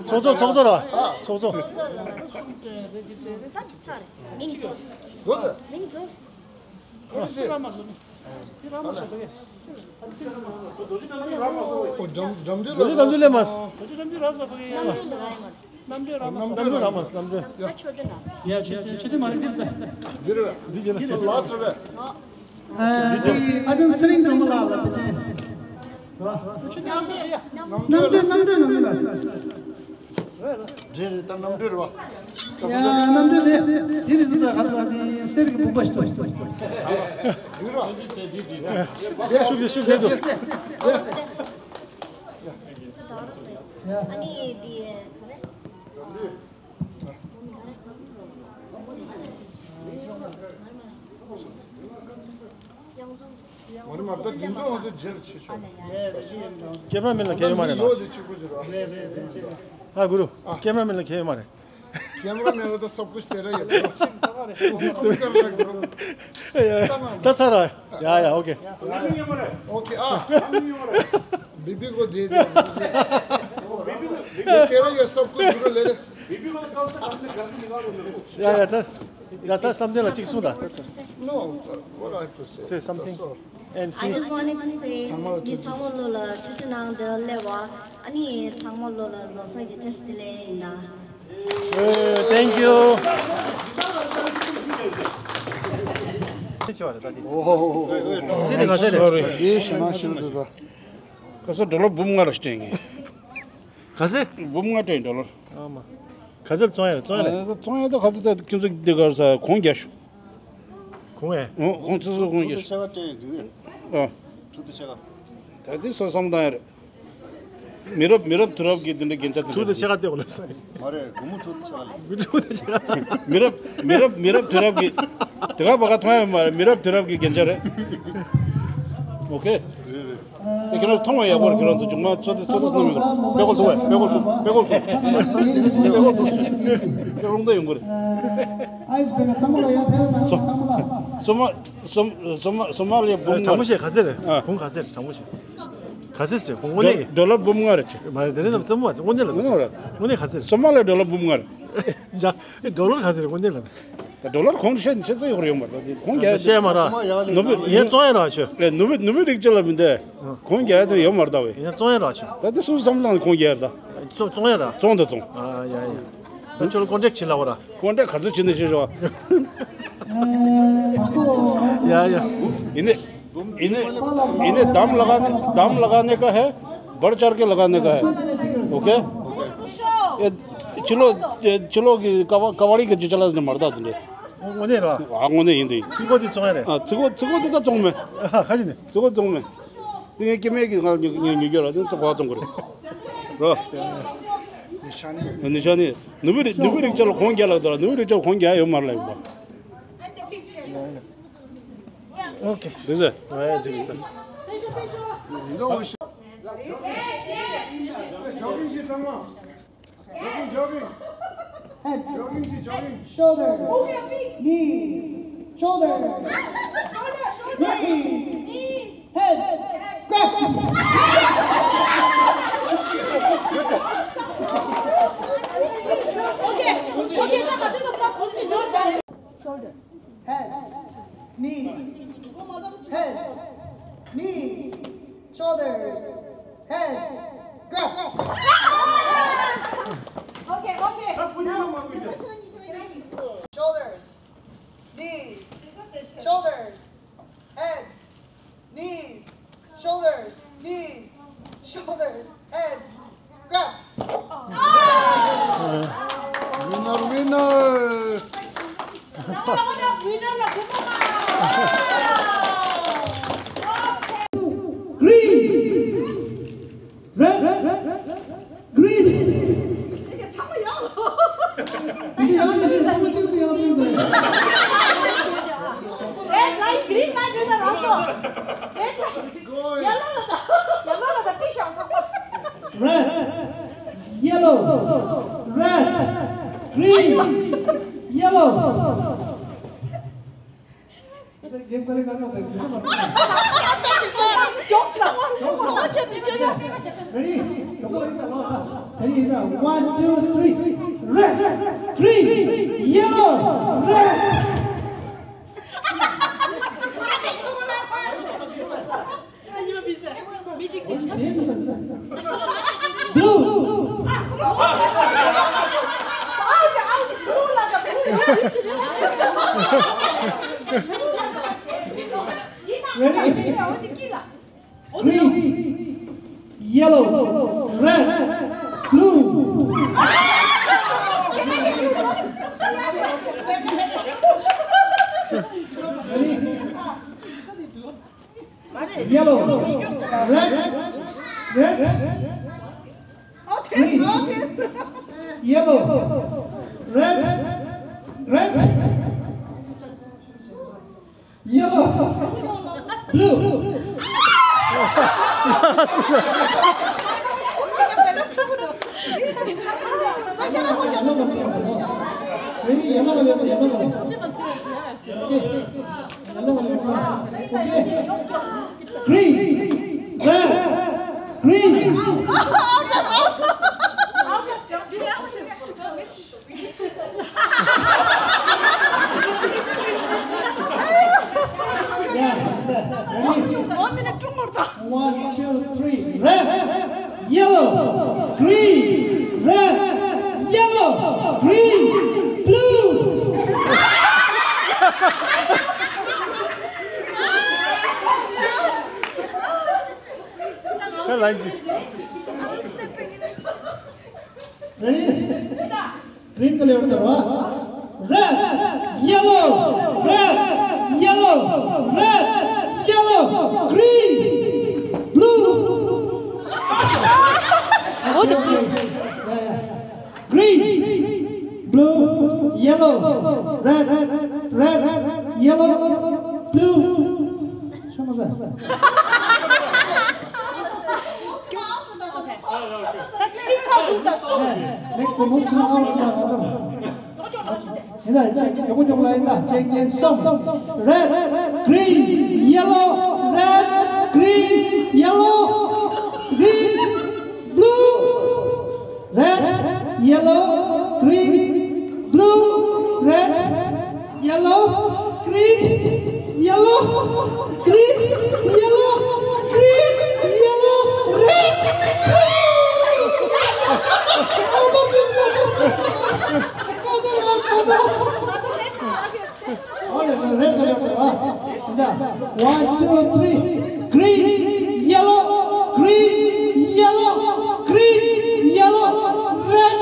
གཙོ། ཚོགས་གཙོ་ར། ཚོགས་གཙོ། མིང་རྫོགས། མིང་རྫོགས། འགྲམ་འགྲམ་འདུལ་ལ། རྣམ་འགྲུལ་ལ་མ། རྣམ་འགྲུལ་ར་མ། རྣམ་འགྲུལ་ར་མ། རྣམ་འགྲུལ། ཡ་ཆོས་དེ་ན། ཡ་ཆོས་དེ་ཆོས་དེ་མ་རེད། འདིར་ད། འདིར་བས། འདི་རྗེས་ལ་ལ་སོ་བས། ཨ་ནི་ཨ་ཅག་ཚེ་རིང་སྒྲོལ་མ་ལགས་ལ་ཕེབས་ཆེན། ཆོས་དེ་ན་སོ་ཡ། རྣམ་འགྲུལ་རྣམ་འགྲུལ་རྣམ་འགྲུལ་ལ། རེད་རེད། ད་རྣམ་འགྲུལ་རེད་བ། ཡ་རྣམ་འགྲུལ་དེ་དེ་རེད་འདུག་ད། ག་ས་དེ་གསེར་གྱི་བུམ་པ་ཞིག་འདུག་ཡོད་ར། ཤུགས་ཤུགས་ཤུགས་ཤུགས། ཡ། ཨ་ནི་དེ་ག་རེ། མ་རེད་མ་རེད། ད་འདི་ཚོ་ང་ཚོ་རྗེས་ལ་ཆེ་ཤོས། ཀེམ་ར་མེན་ལ་ཁྱད་ཡོད་མ་རེད་ལ། ཡོད་དེ་གཅིག་པུ་ཅིག་རེད། ཨ་གུ་རུ། ཨ། ཀེམ་ར་མེན་ལ་ཁྱད་ཡོད་མ་རེད། ཀེམ་ར་མེན་ལ་ད་སབ་ཀུཆ་དེ་ར་ཡོད་རེད། ཁོང་ཀར་ལ་གུ་རུ། ད་ཚར་ར། ཡ་ཡ། ཨོ་ཁེ། ཨོ་ཁེ། ཨ། བི་བི་གོ་དེ་དེ། དེ་ར་ཡོད། སབ་ཀུཆ་གུ་རུ་ལེ་ལེ། ཡ་ཡ། ད་ཡ། ད་བསམ་གཏན་ལ་གཅིག་གསུངས་དང་། No, what I have to say? Say something. That's all. And I finish. Just wanted to say, ཚང་མ་ལ་ངས་ཐུགས་རྗེ། ཚང་མ་ལོ་ལ་ཐུགས་རྗེ་གནང་དེ་སླེབས་པ། ཨ་ནི་ཚང་མ་ལོ་ལ་ལོ་གསར་གྱི་བཀྲ་ཤིས་བདེ་ལེགས་ཡིན་ད། Thank you. ཨོ། སི་དེ་ག་ཚད་རེད། ཡེ་ཤི་མ་ཤི་རུ་དུ་ད། ག་ས་ཌོ་ལར་འབུམ་ལྔ་ར་སྤྲད་ངེས། ག་ཚད། འབུམ་ལྔ་སྤྲད་ཡིན་ཌོ་ལར། ཨ་མ། ག་ཚད་བཙོང་ཡ་རེད། བཙོང་ཡ་རེད། ཨ། བཙོང་ཡ་ད་ག་ཚད། ད་ཁྱོད་ཚོ་འདི་གར་ས་གོང་རྒྱ་ཤོག་གོང་ཨེ། ཨོ། གོང་ཚད་སོ་གོང་རྒྱ་ཤོག་ཕྲུ་གུ་ཆེ་བ་སྤྲད་ཡོད་དུས། ཨ། ཕྲུ་གུ་ཆེ་བ། ད་འདི་ས་བསམ་བཏང་ཡ་རེད། མི་རབས་མི་རབས་དུས་རབས་ཀྱི་འདི་འདྲ་རྒྱན་ཆ་དེ་འདྲ། ཕྲུ་གུ་ཆེ་བ་སྟེ་འོ་ལ་ས་རེད། མ་རེད། སྒོར་མོ་ཕྲུ་གུ་ཆེ་བ་ལ། མི་ཕྲུ་གུ་ཆེ་བ། མི་རབས་མི་རབས་མི་རབས་དུས་རབས་ཀྱི། དེ་ག་བ་ག་མཐོང་ཡ་མ་རེད། མི་རབས་དུས་རབས་ཀྱི་རྒྱན་ཆ་རེད། ཨོ་ཁེ། རེད་རེད། དེ་ཁྱེད་རང་ཚོ་མཐོང་བ་ཡག་པོ་རེད། ཁྱེད་རང་ཚོ་མཇུག་མ་ཚོད་ཚོད་ཚོད་སྣང་མེད་པར་པད་ཀོ་ཐུག་པས། པད་ཀོ་ཐུག་པད་ཀོ་ཐུག་པད་ཀོ་ཐུག་པད་རུང་ད་ཡོང་གི་རེད། ཨ་ཡིས་པད་ཀ་ཚང་མ་ལ་ཡང་ཕེབས་ན་ཚང་མ་ལ། སོ་མ་སོ་མ་སོ་མ་སོ་མ་ལ་ཡ་འབུམ་ལྔ། དྲང་པོ་བཤད། ག་ཚད་རེད། ཨ། གོང་ག་ཚད་རེད། དྲང་པོ་བཤད། ག་ཚད་ཟེར། གོང་དངོས་གནས་ཀྱི། ཌོ་ལར་འབུམ་ལྔ་རེད་ཅེ། མ་རེད། དེ་རིང་ཙམ་རྩེད་མོ་བ་དངོས་གནས་ལ། དངོས་གནས་རེད། དངོས་གནས་ག་ཚད་རེད། སོ་མ་ལ་ཌོ་ལར་འབུམ་ལྔ་རེད། ཡ། ཌོ་ལར་ག་ཚད་རེད། དངོས་གནས་ལ། ད་ཌོ་ལར་གོང་བཤད་ནི་བཤད་ཚོད་ཡོད་རེད། ཡོད་མ་རེད། ད་དེ་གོང་རྒྱ་བཤད་མ་ར། ནུ་བོ་ཡིན་བཙོང་ཡ་ར་ཆོས། ཨེ། ནུ་བོ་ནུ་བོ་རིགས་གཅིག་ལ་མི་འདས། གོང་རྒྱ་དེ་ཡོད་མ་རེད་ད་བས། ཡིན་བཙོང་ཡ་ར་ཆོས། ད་དེ་སུ་བསམ་བློ་གོང་རྒྱ་རེད་ད། བཙོང་བཙོང་ཡ་ར། བཙོང་ད་བཙོང་། ཨ་ཡ་ཡ། ད་ཁྱོད་ལ་ཀོན་ཊེག་བྱེད་ལ་འོ་ར། ཀོན་ཊེག་ག་ཚོད་བྱེད་ནས་བཤད་ཤོག་ཡ་ཡ། ཡིན་ནི། ཡིན་ནི། ཡིན་ནི། दाम लगाने दाम लगाने का है। बढ़ चढ़ के लगाने का है। ओके। ए, चलो, ए, चलो कि कवा- कवाड़ी के जो चला ने मरदा तुझे। དངོས་གནས་ར། ཨ། དངོས་གནས་ཡིན་དེ། ཚིག་གོ་དེ་བཙོང་ཡ་རེད། ཨ། ཚིག་གོ་ཚིག་གོ་དེ་ད་བཙོང་མེད། ཨ། ག་ཅི་ནས། ཚིག་གོ་བཙོང་མེད། དེ་ངས་སྐྱེ་དམན་གྱི་ང་ཉོ་ཉོ་ཉོ་རྒྱུ་ར། དེ་ཚོ་གོ་བ་བཙོང་གི་རེད། རོ། ནི་ཤ་ནི། ནི་ཤ་ནི། ནུ་བོ་རིགས་ནུ་བོ་རིགས་ཅག་ལ་གོང་རྒྱ་ལ་དོ་ར། ནུ་བོ་རིགས་ཅག་གོང་རྒྱ་ཡོད་མ་རེད་ལབ་པ། ཨོ་ཁེ། འདི་ཟེར། ཨེ། འགྲིག་སྟེ། Jogging, jogging. Jogging, jogging. Heads. Jogging, jogging. Shoulders. Knees. Shoulders. Knees. Head. Grab. Shoulders. Heads. Knees. Heads. Knees. Shoulders. Heads. Grab. Okay, okay. Now, shoulders. Knees. Shoulders. Heads. Knees. Shoulders. Knees. Shoulders. Heads. Grab. Winner, winner. Green. Red. Green. Red light, green light. Red light. Yellow. Yellow. Red. Yellow. Red. Green. Yellow. Ready? One, two, three. Red, green, yellow, red. Blue. Ready? Green, yellow, red, blue. Ready? Yellow, red, red, green, yellow, red, red, yellow, blue. Ready? Yellow, yellow, yellow. Okay. Green, red, green. Yeah, ready? One, two, three. Red, yellow, green, red, yellow, green, blue. Ready? Green color དང་ར། Red, yellow, red, yellow, red, yellow, green, blue. Okay, okay. Yeah, yeah. Green, blue, yellow, red, red, yellow, blue. Next, move to the outer. Red, green, yellow, red, green, yellow, green, blue. Red, yellow, green, blue, red, yellow, green, yellow, green, yellow, green, yellow, red. Red color, ah. One, two, three. Green, yellow, green, yellow, green, yellow, red,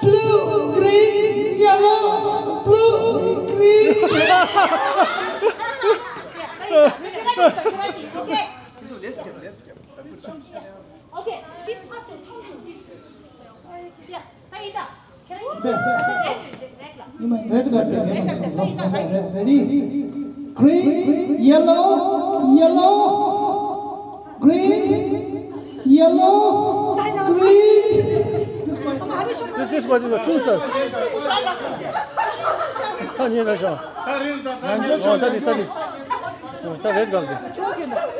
blue, green, yellow, blue, green. Okay. Let's get, let's get. Okay, this person, this. Yeah. Ready? Green, yellow, yellow, green, yellow, green. This way. This, this way, this way. Choose, sir. ད་ཉེ་ལ་ཤོག་ད་རེད་ད་རེད། ད་རེད་ག་རེད། ད་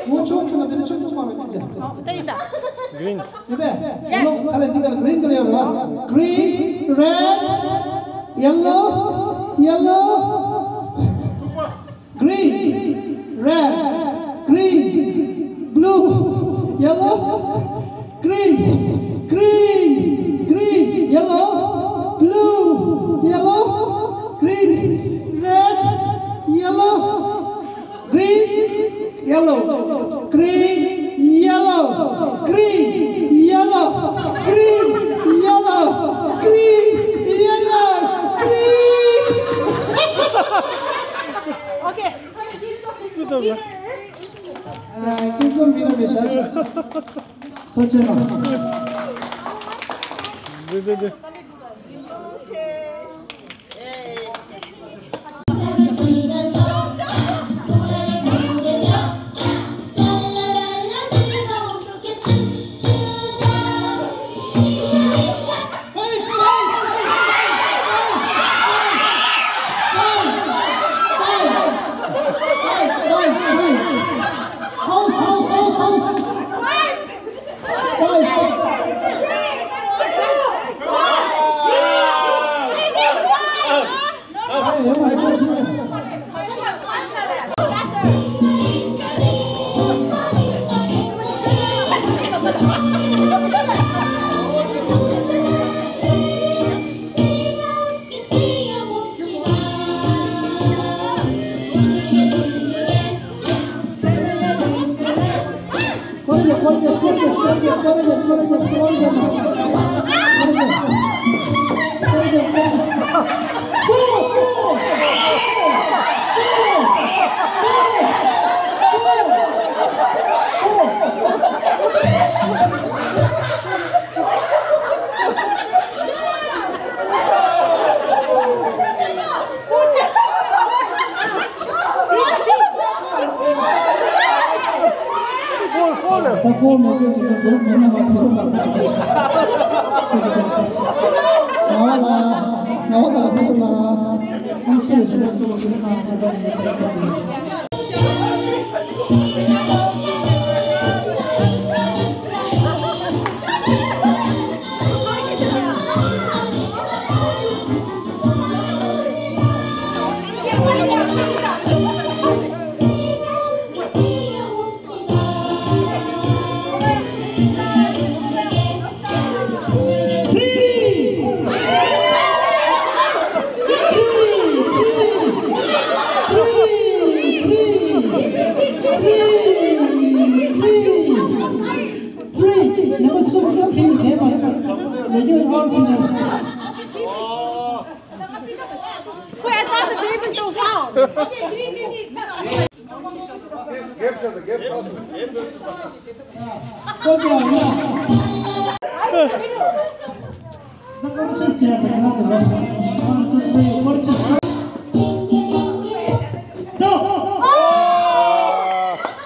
ཡིན་ད། Green. Yes. Green, red, yellow, yellow, green, red, green, blue, yellow, green, green, green, yellow, blue, yellow, green, red, yellow. Green, yellow, green, yellow, green, yellow, green, yellow, green, yellow, green. Okay. ཁྱེད་ཚོ་མི་རབས་པའི་ཞབས་ཞུ་ཐོག་ཆེན་མ། འདི་འདི་འདི། ཁོ་མོ་གི་དུས་སུ་མོ་མོ་ན་མ་ཕེ་རུ་ལ་ས་ཆ་གི། ང་བ་ལ་ང་བ་ལ་ཕེ་རུ་ལ་ཨང་སུ་རེ་ཟེར་ན་སུ་རེ་ཟེར་ན་ང་བ་ལ་ཕེ་རུ་ལ། Three. Number six, the pin, okay, but when you are pin. Wait, I thought the babies don't count. Okay, yeah.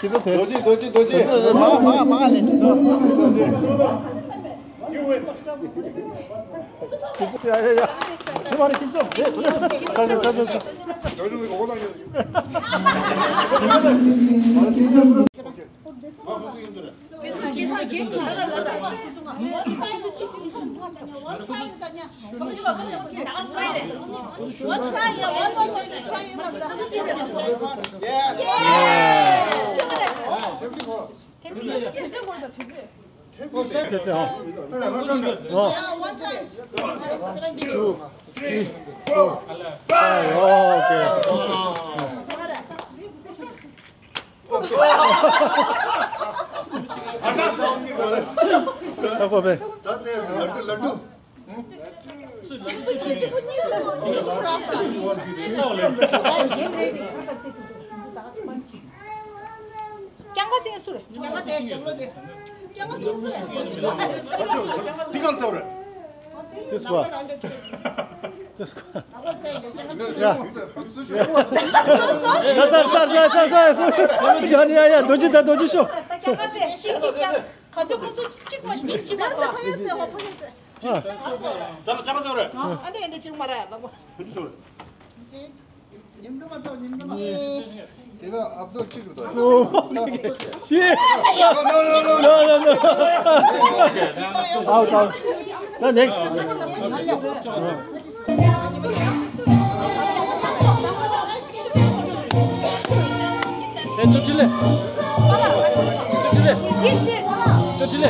ཁྱེད་ཚོ་དེ། རྡོ་རྗེ། རྡོ་རྗེ། རྡོ་རྗེ། མ་མ་མ་ནས། རྡོ་རྗེ། ཁྱེད་ཚོ་ཡ་ཡ་ཡ། དེ་མ་རེད་ཁྱེད་ཚོ། དེ་དེ་དེ་དེ། རྐྱང་ཁ་ཚིག་སུ་རེད། རྐྱང་ཁ་ཚིག་སུ་རེད། འདི་གང་ཚར་རེད། ཡ། ཡ་ཡ་ཡ་ཡ། རྡོ་རྗེ་ད་རྡོ་རྗེ་ཤོག་རྐྱང་ཁ་ཚིག་ཤིག་ཤིག་ཅང་། ཁ་ཚོད་ཁོ་ཚོ་གཅིག་མ་མིན་གཅིག་མ་སོང་། ད་ལ་ཅག་ཅག་རེད། ཨ་ནི་ཨ་ནི་གཅིག་མ་རེད་ལགས་པོ། ཉིན་འགྲོ་མ་ཚོགས། ཉིན་འགྲོ་མ་ཚོགས། དེ་ལ་ཨབ་དོ་གཅིག་རེད། ཤི། No, no, no, no, no. Out, out. The next. ཨེ། ཅོ་ཅི་ལེ། ཅོ་ཅི་ལེ། ཅོ་ཅི་ལེ།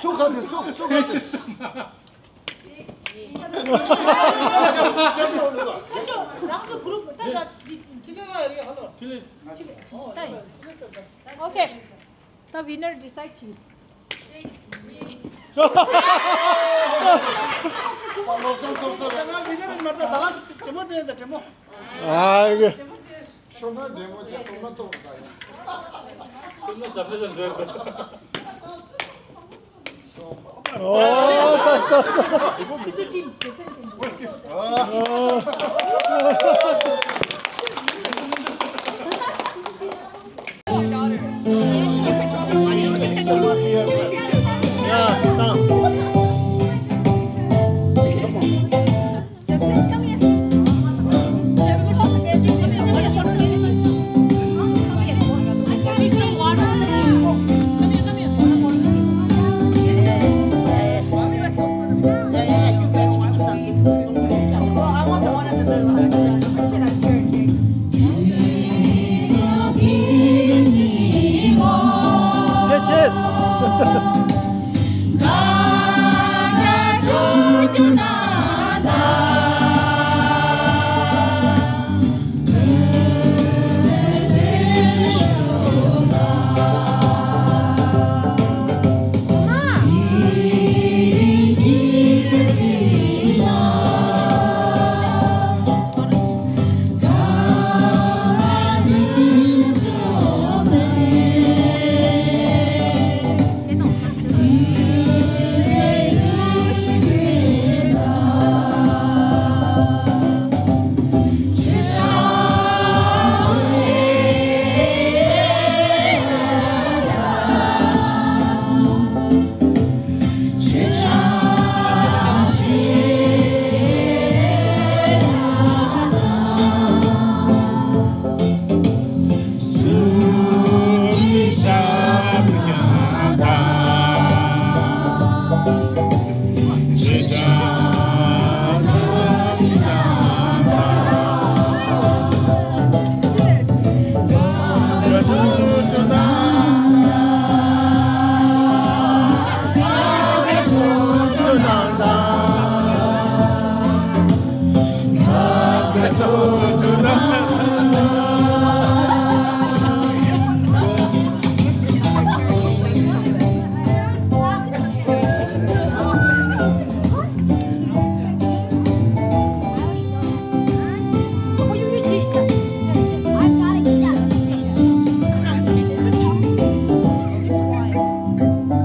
སུ་ག་དེ། སུ་སུ་ག་དེ། Okay. The winner decide. ཨ། ཤོ་ན་བདེ་མོ་ཆེ། ཐོག་མ་ཐོག་མ་ད་ཡིན། ཤོ་ན་ཞབས་ཞབས་འདྲ། ཨོ། ས་ས་ས། ཨོ། ཡ། ད། Just come here. Just come here.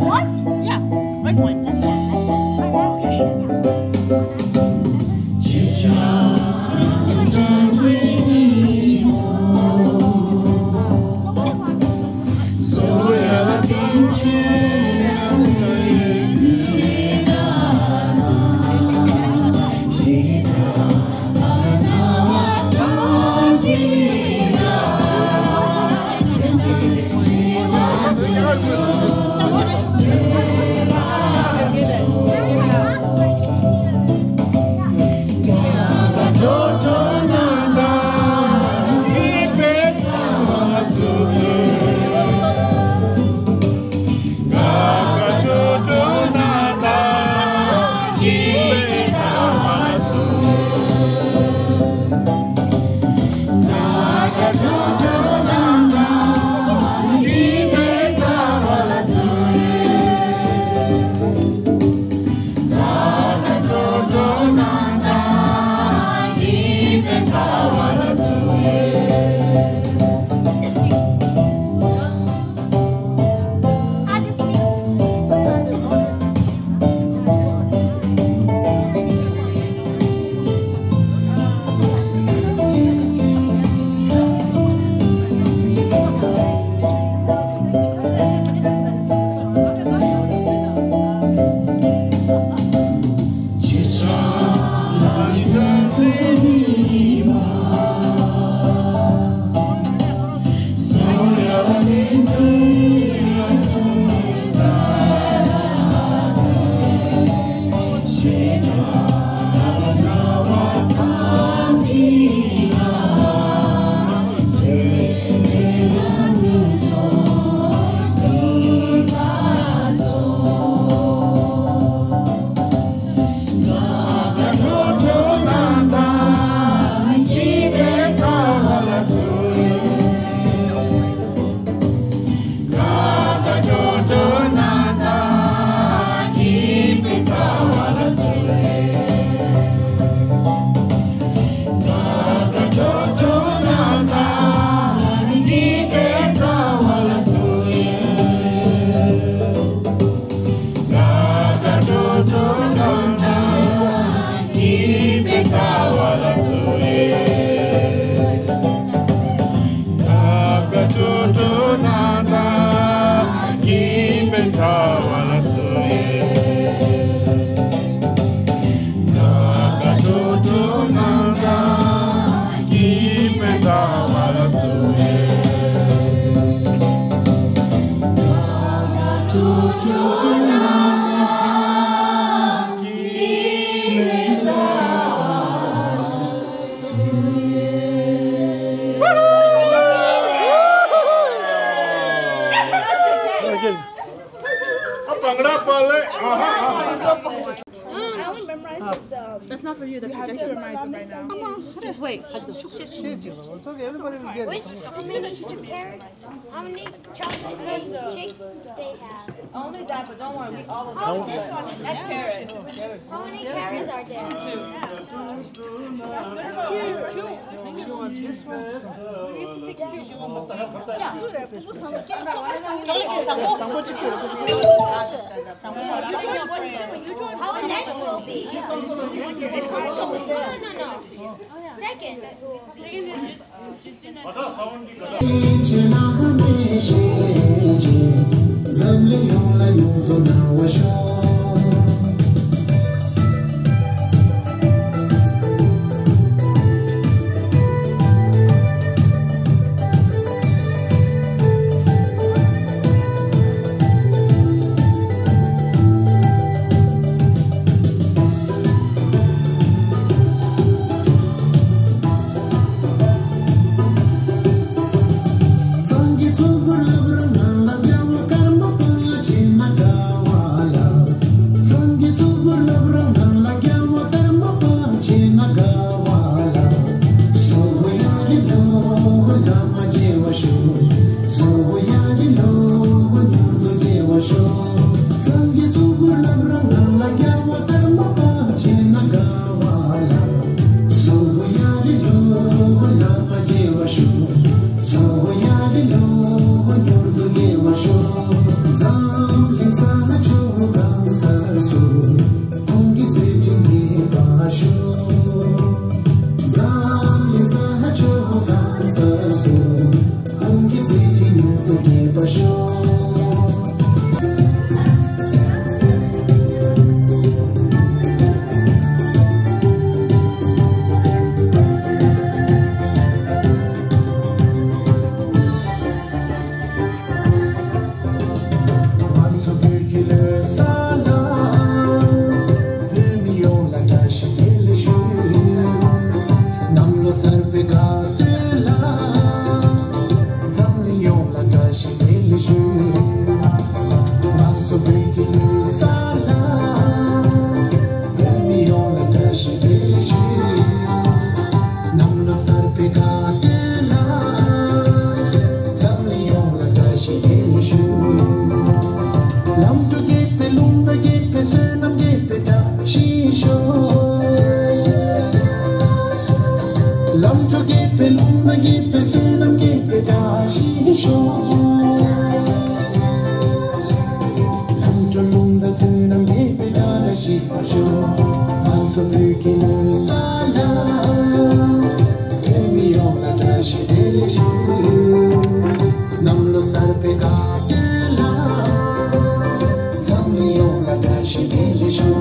What? Yeah. Where's mine? That's not for you. That's for Jesse. Just wait. It's okay. Everybody will get it. Which, how many carrots? How many chocolate cake shakes they have? Only that, but don't worry, we all will get it. That's carrots. How many carrots are there? Two. That's two. Two. This one. We used to say two. Yeah. How next will be? No, no, no. Second. Second is just གཙོ་བོར་སློབ་རང་ངང་ལ་རྒྱལ་བ་ཀརྨ་པ་བྱེད་ན་དགའ་བ་ལ། སངས་རྒྱས་གཙོ་བོར་སློབ་རང་ངང་ལ་རྒྱལ་བ་ཀརྨ་པ་བྱེད་ན་དགའ་བ་ལ། གཙོ་བོ་ཡ་རི་ལོ་བླ་མ་རྒྱལ་བ་ཤོག་གཙོ་བོ་ཡ་རི་ལོ་མྱུར་དུ་རྒྱལ་བ་ཤོག་སངས་རྒྱས་གཙོ་བོར་སློབ་རང་ངང་ལ་རྒྱལ་བ་ཀརྨ་པ་བྱེད་ན་དགའ་བ་ལ། གཙོ་བོ་ཡ་རི་ལོ་བླ་མ་རྒྱལ་བ་ཤོག་གཙོ་བོ་ཡ་རི་ལོ་མྱུར་དུ་རྒྱལ་བ་ཤོག་འཛམ་གླིང་ས་ཕྱོགས་གང་སར་སུ། ཁོང་གི་མཛད་འཕྲིན་རྒྱས་པར་ཤོག་འཛམ་གླིང་ས་ཕྱོགས་གང་སར་སུ། ཁོང་གི་མཛད་འཕྲིན་མྱུར་དུ་རྒྱས་པར་ཤོག་ང་ཚོ་བོད་ཀྱི་ལོ་གསར་ལ། བོད་མི་ཡོངས་ལ་བཀྲ་ཤིས་བདེ་ལེགས་ཞུ། གནམ་ལོ་གསར་པའི་དགའ་སྟོན་ལ། འཛམ་གླིང་ཡོངས་ལ་བཀྲ་ཤིས་བདེ་ལེགས་ཞུ། ང་ཚོ་བོད་ཀྱི་ལོ་གསར་ལ། བོད་མི་ཡོངས་ལ་བཀྲ་ཤིས་བདེ་ལེགས་ཞུ། གནམ་ལོ་གསར་པའི་དགའ་སྟོན་ལ། འཛམ་གླིང་ཡོངས་ལ་བཀྲ་ཤིས་བདེ་ལེགས་ཞུ། ལམ་འགྲོ་རྒྱས་པའི་ལུང་པ་རྒྱས་པའི་བསོད་ནམས་རྒྱས་པའི་བཀྲ་ཤིས་ཤོག་ལམ་འགྲོ་རྒྱས་པའི་ལུང་པ་རྒྱས་པའི་བསོད་ནམས་རྒྱས་པའི་བཀྲ་ཤིས་ཤོག་ལམ་འགྲོ་ལུང་པ་བསོད་ནམས་རྒྱས་པའི་བཀྲ་ཤིས་པ་ཤོག་ང་ཚོ་བོད་ཀྱི་ལོ་གསར་ལ། བོད་མི་ཡོངས་ལ་བཀྲ་ཤིས་བདེ་ལེགས་ཞུ། གནམ་ལོ་གསར་པའི་དགའ་སྟོན་ལ། འཛམ་གླིང་ཡོངས་ལ་བཀྲ་ཤིས་བདེ་ལེགས་ཞུ།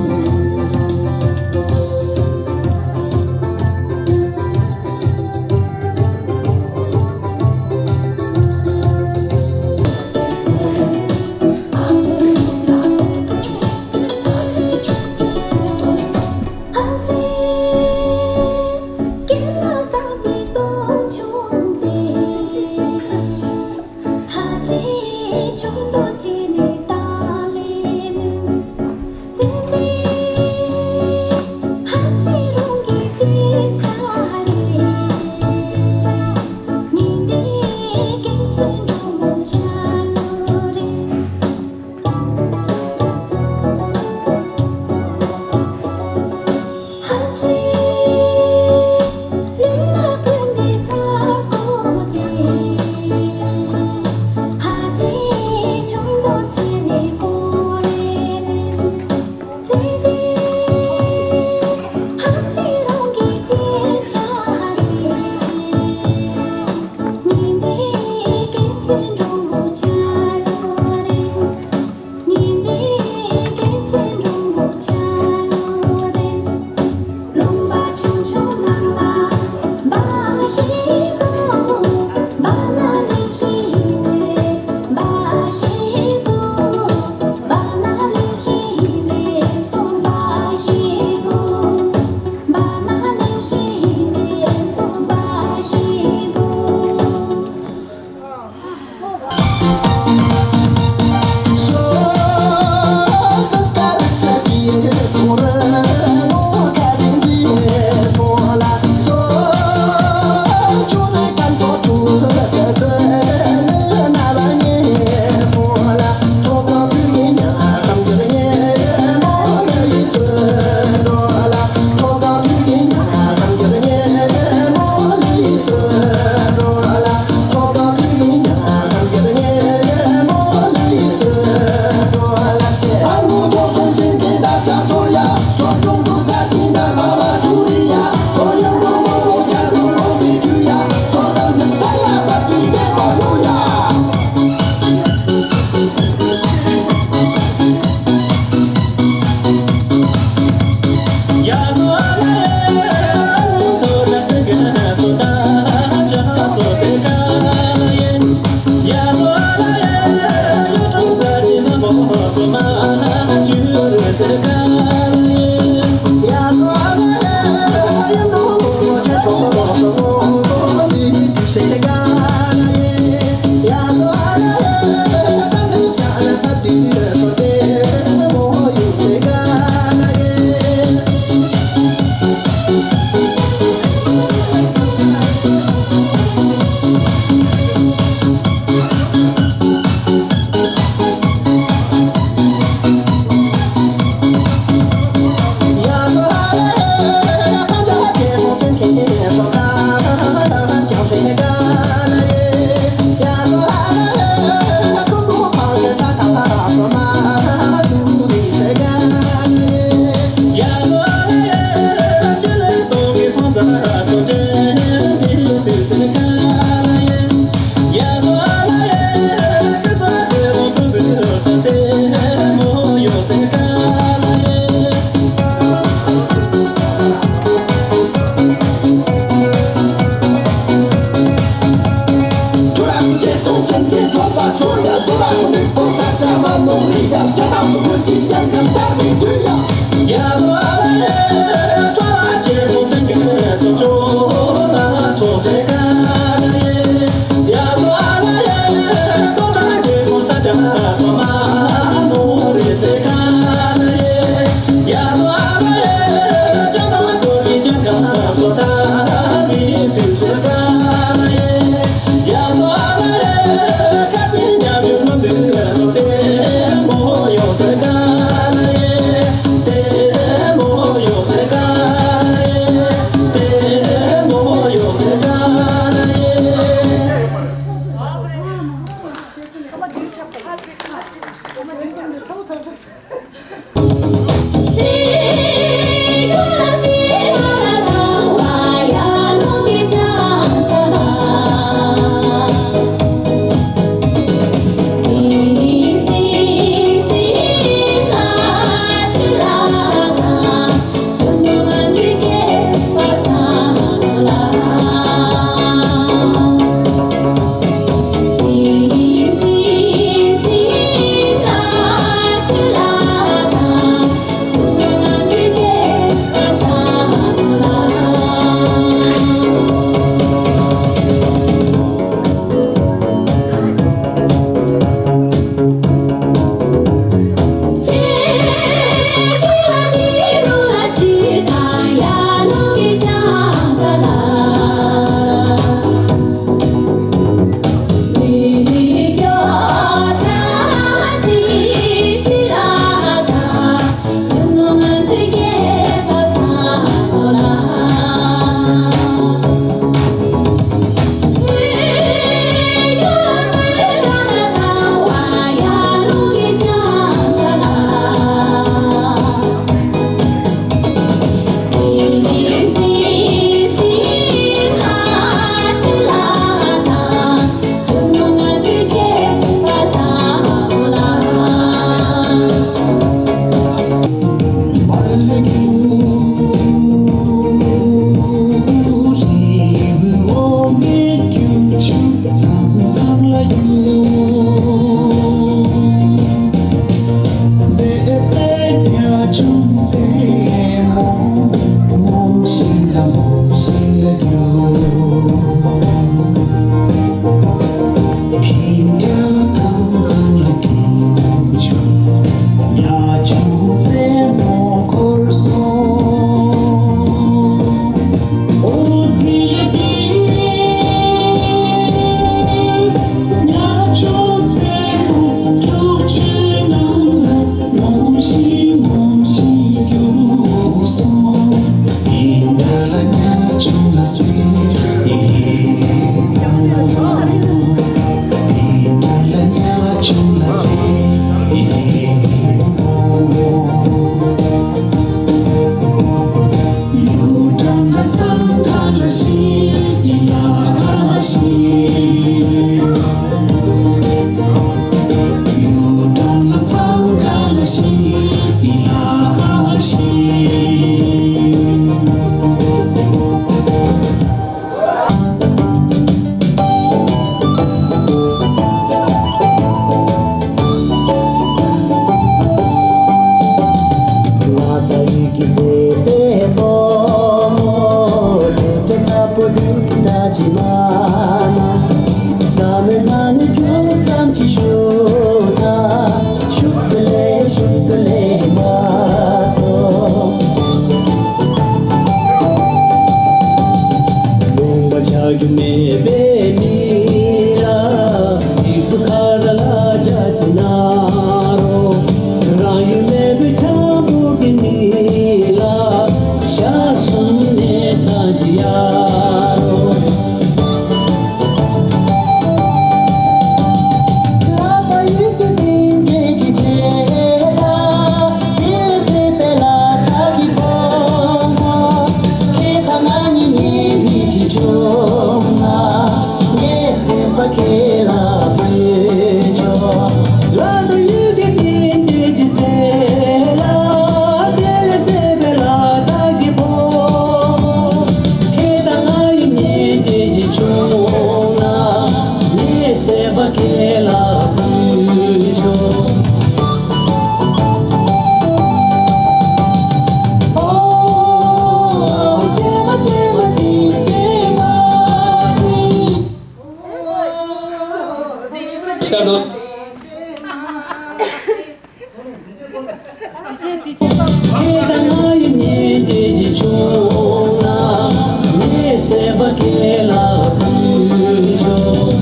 ཁྱེད་དང་ང་ཡི་གཉེན་སྒྲིག་ཅིག་བྱུང་ན། ངའི་སེམས་པ་ཁྱེད་ལ་ཕུལ་ཆོག་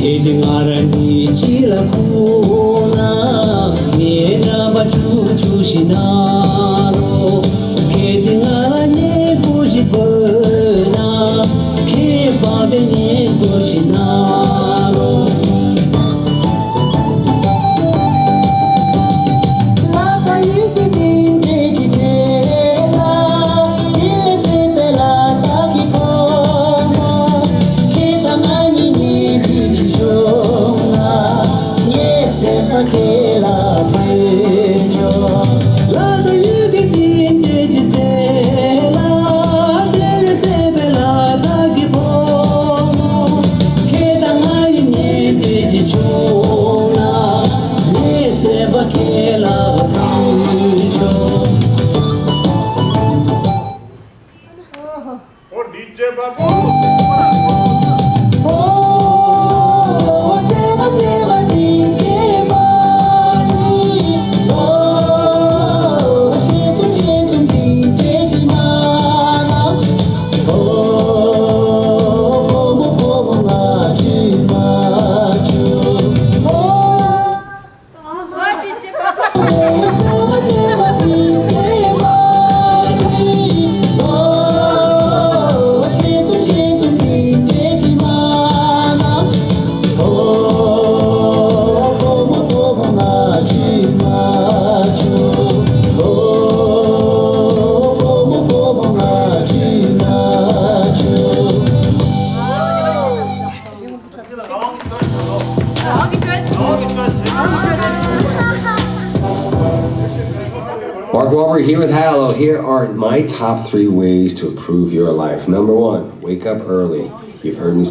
ཁྱེད་ང་རང་གཉིས་གཅིག་ལ་ཁུག་ན། ངའི་འདྲ་པར་བཅུག་བཅུག་ཞིག་གནང་རོགས། ཁྱེད་ང་ལ་སྙན་པོ་ཞིག་དགོས་ན། ཁྱེད་པང་དེ་སྙན་པོ་ཞིག་གནང་རོགས། ཨོ། ཌི་ཇེ་བ་བུ། Mark Wahlberg here with Hallow. Here are my top three ways to improve your life. Number one, wake up early. You've heard me.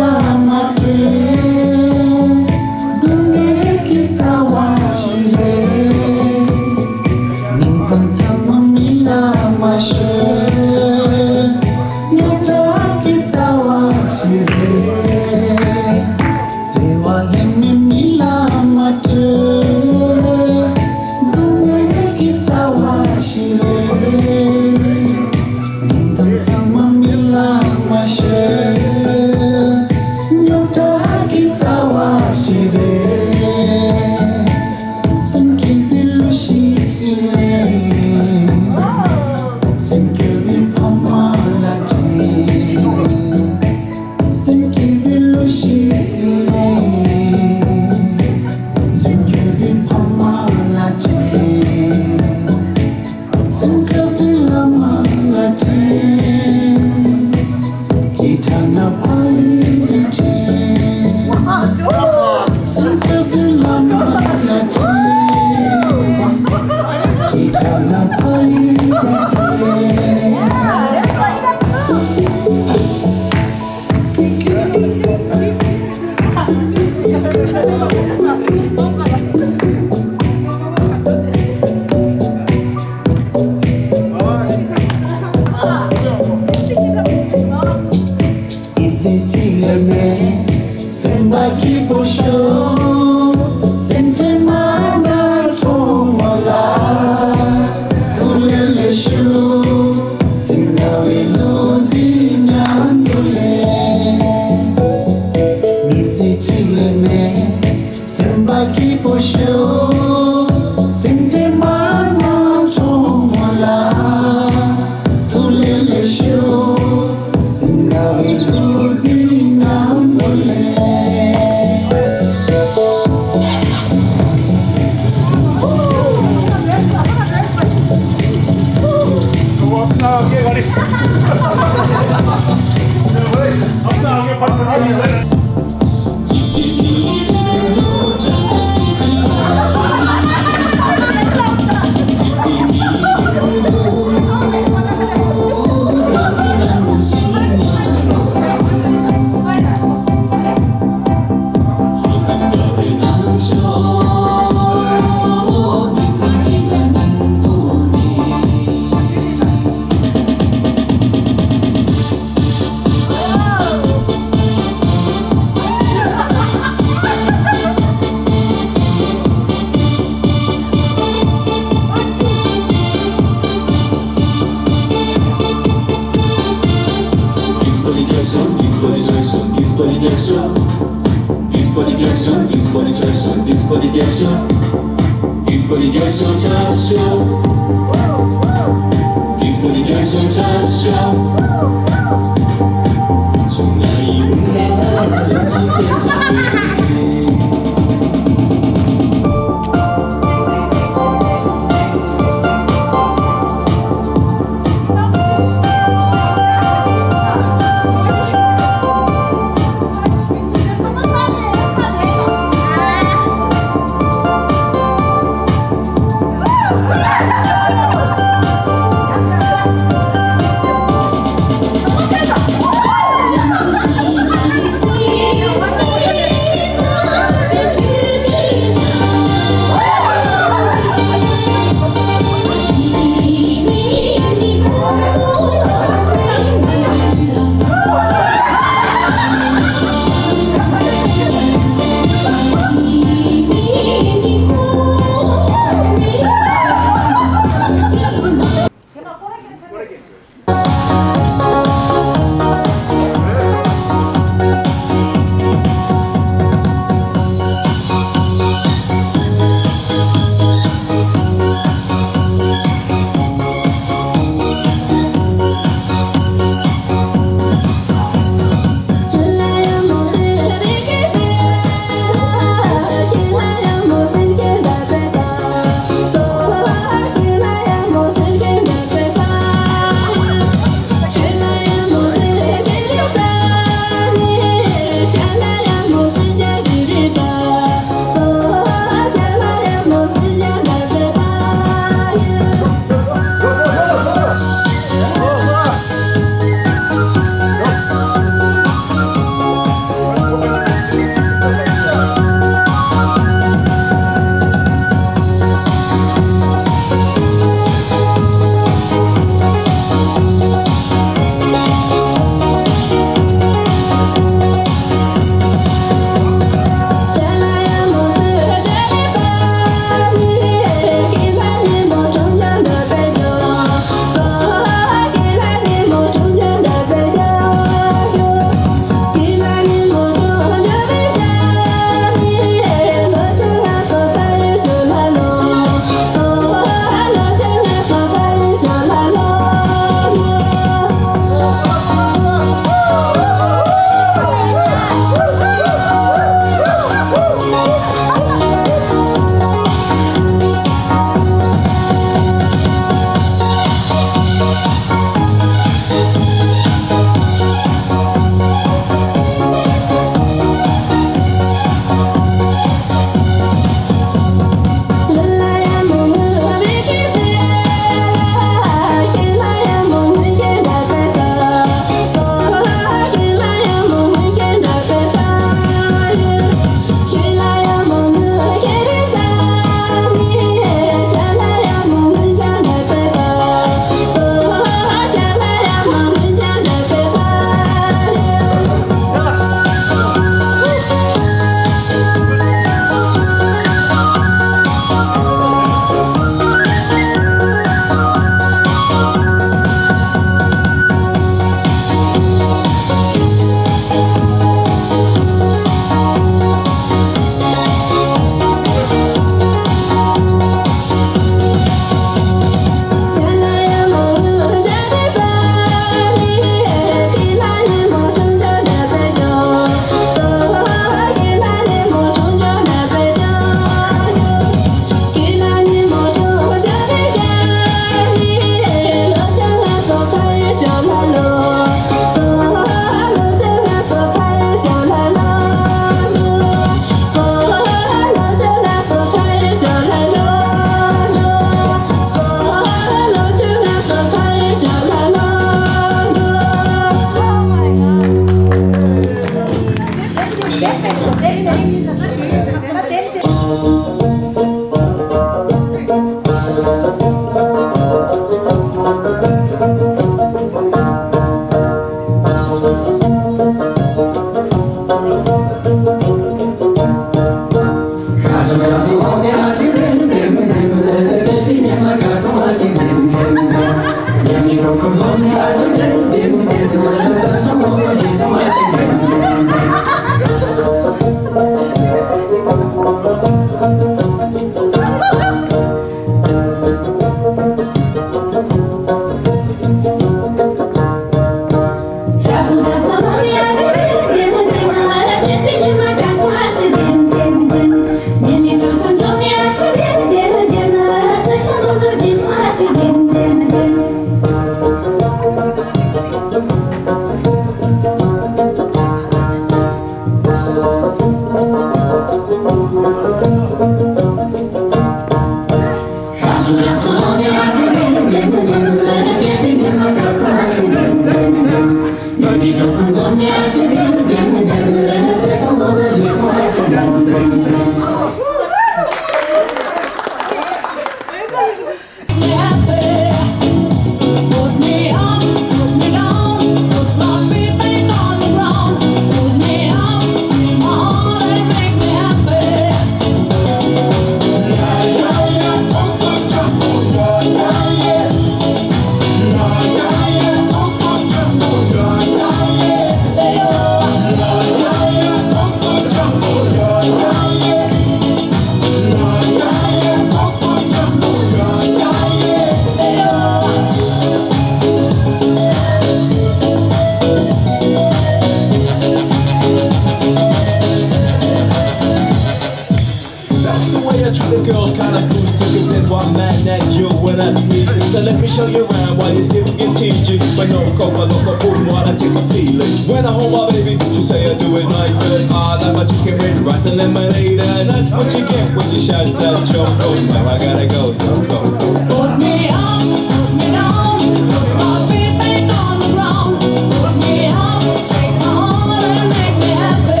That's the way I treat a girl, kinda smooth, took it in one man that you when I treat. So let me show you around why you still get teaching. But no coke, but no coke, boom, wanna take a feeling. When I hold my baby, she say I do it nice. And I like my chicken red rice and lemonade. And that's what you get when you shot that choke. Oh, now I gotta go, go, go, go. Put me up, put me down, put my feet back on the ground. Put me up, take my heart and make me happy.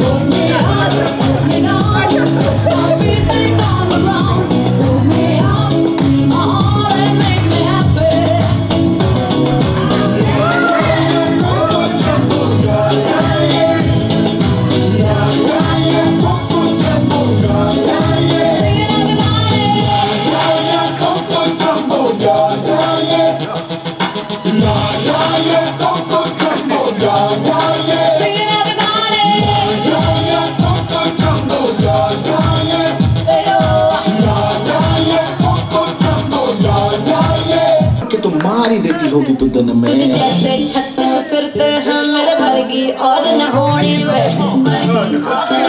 Put me up, put me down, put my feet back on the ground. Put me up, see my heart and make me happy. कि तुम्हारी देती होगी तो दिन में। तुझे जैसे छत्तीस फिरते हैं मेरे वर्गी और न होनी वैसी, और न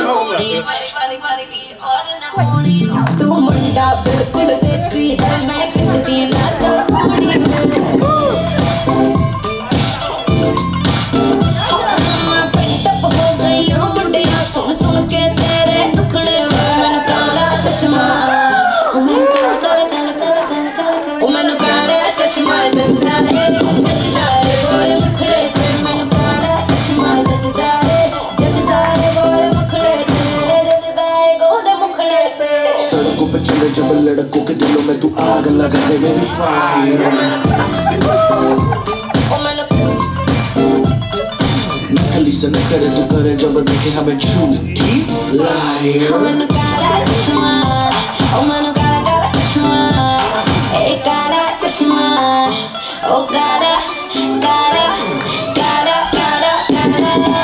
होनी वैसी, वर्गी और न होनी। तू मुंडा बिल्कुल देसी है, मैं कितनी ना तो सोनी मैं। मैं fed up हो गई हूँ मुंडिया सुन सुन के तेरे दुखड़े। मैंने काला चश्मा, ओ मैंने काला, काला, काला, काला, काला, काला, काला। ओ मैंने काला चश्मा जचदा रे, जचदा रे गोरे मुखड़े ते। मैंने काला चश्मा जचदा रे, जचदा रे गोरे मुखड़े ते, जचदा रे गोरे मुखड़े ते। सड़कों पे चले जब लड़कों के दिलों में तू आग लगा दे baby fire। ओ मैंने नकली से न करे तू करे जब देखे हमें झूठी liar। ओ मैंने काला चश्मा, ओ मैंने काला काला चश्मा, ए काला चश्मा, ओ काला, काला, काला, काला, काला।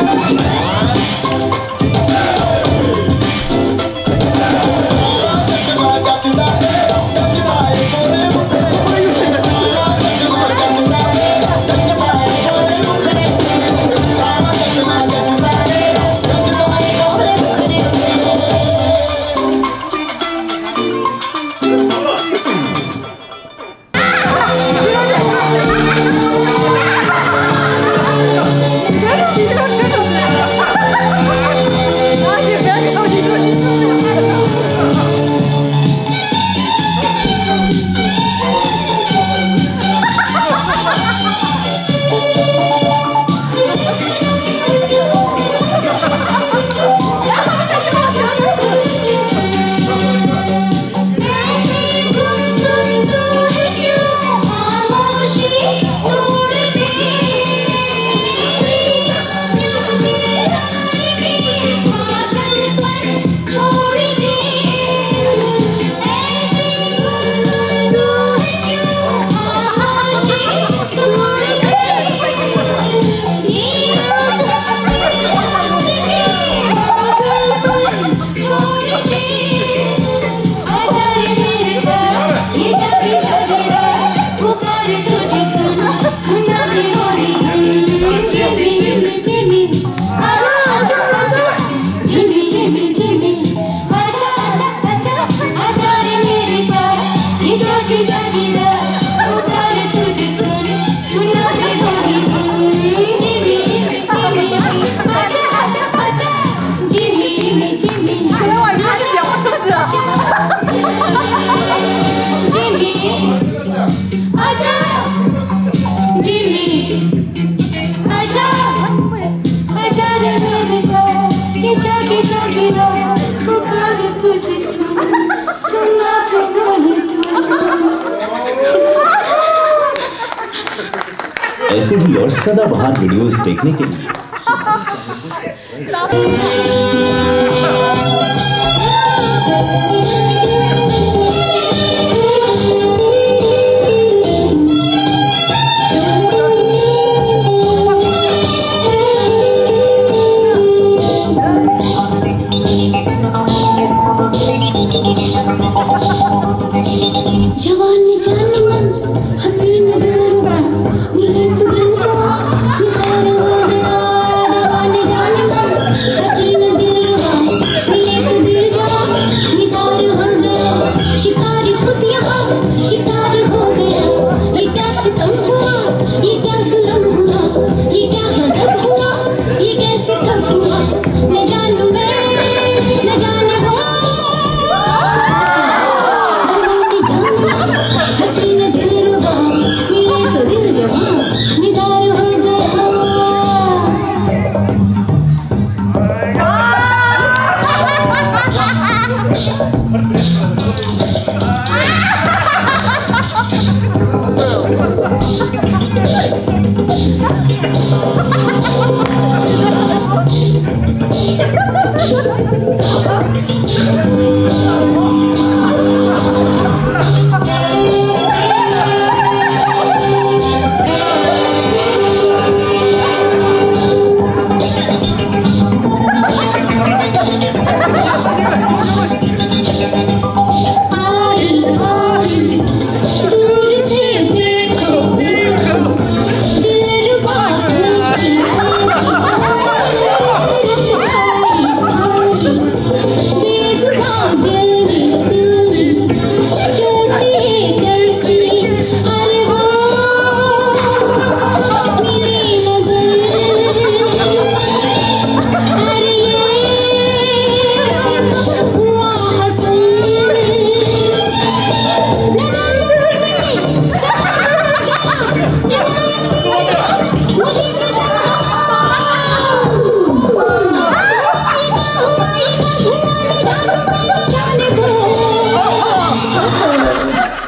ऐसे ही और सदाबहार वीडियोज़ देखने के लिए जवानी जाने मन हसीन दिलरुबा मिले तो दिल जवा निसार हो गया। जवानी जाने मन हसीन दिलरुबा मिले तो दिल जवा निसार हो गया। शिकारी खुद यहाँ शिकार हो गया। ये क्या सितम हुआ, ये क्या जुल्म हुआ, ये क्या गजब हुआ, ये कैसे कब हुआ, न जानू मैं, न जाने वो। जवानी जाना, हसीन दिलरुबा, मिले तो दिल जवां, निसार हो गया।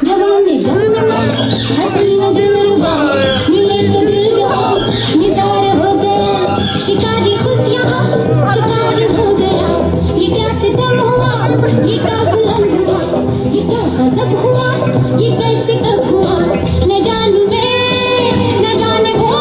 जवानी जाना, हसीन दिलरुबा, मिले तो दिल जवां, निसार हो गया। शिकारी खुद यहाँ शिकार हो गया। ये क्या सितम हुआ, ये क्या जुल्म हुआ, ये क्या गजब हुआ, ये कैसे कब हुआ, न जानू मैं, न जाने वो।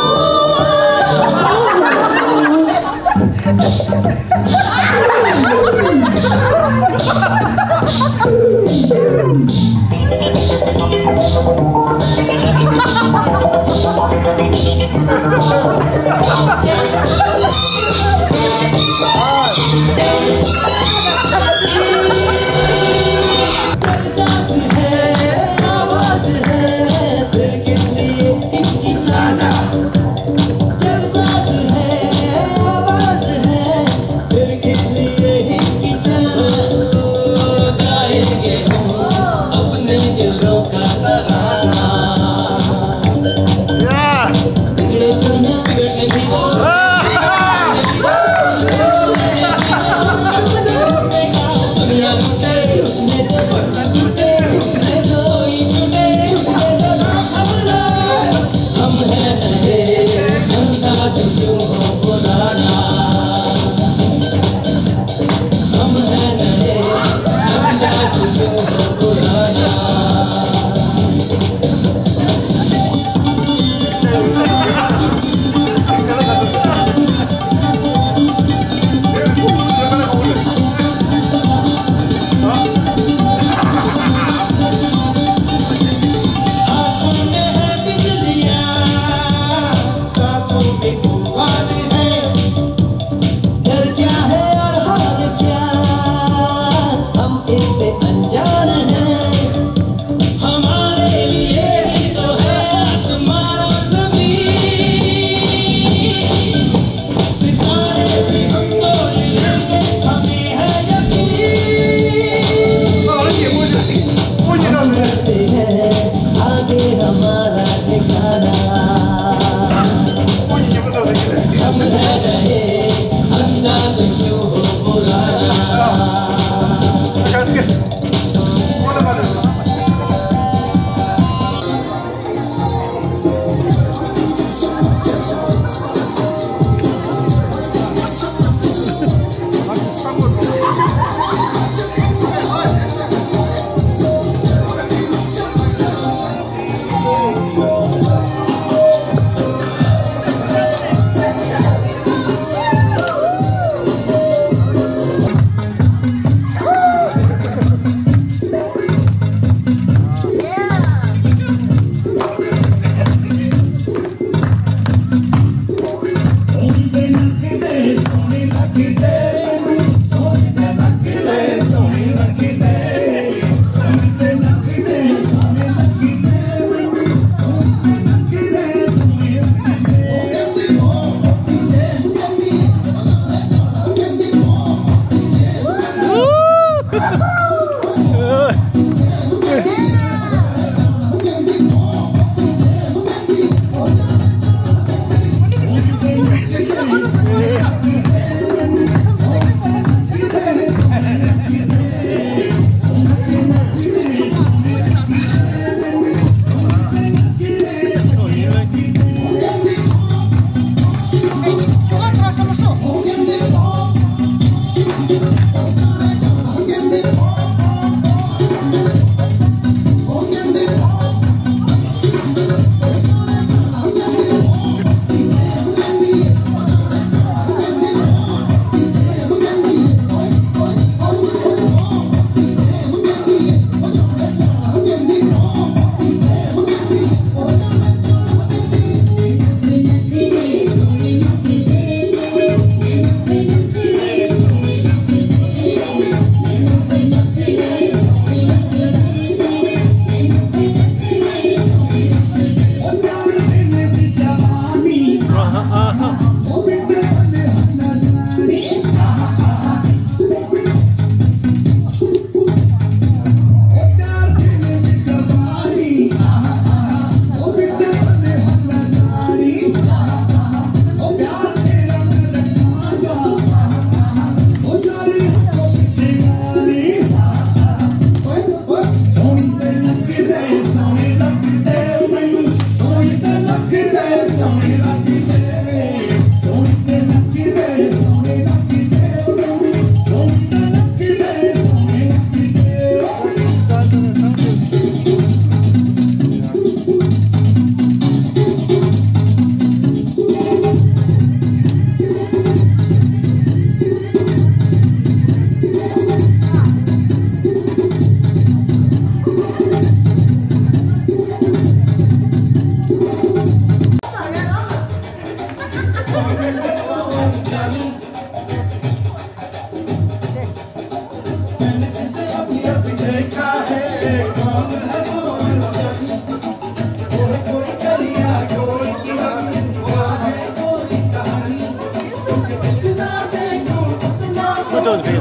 སྐུ་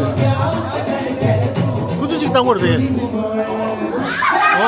ཚུལ་གཅིག་བཏང་བར་བས། ཨོ།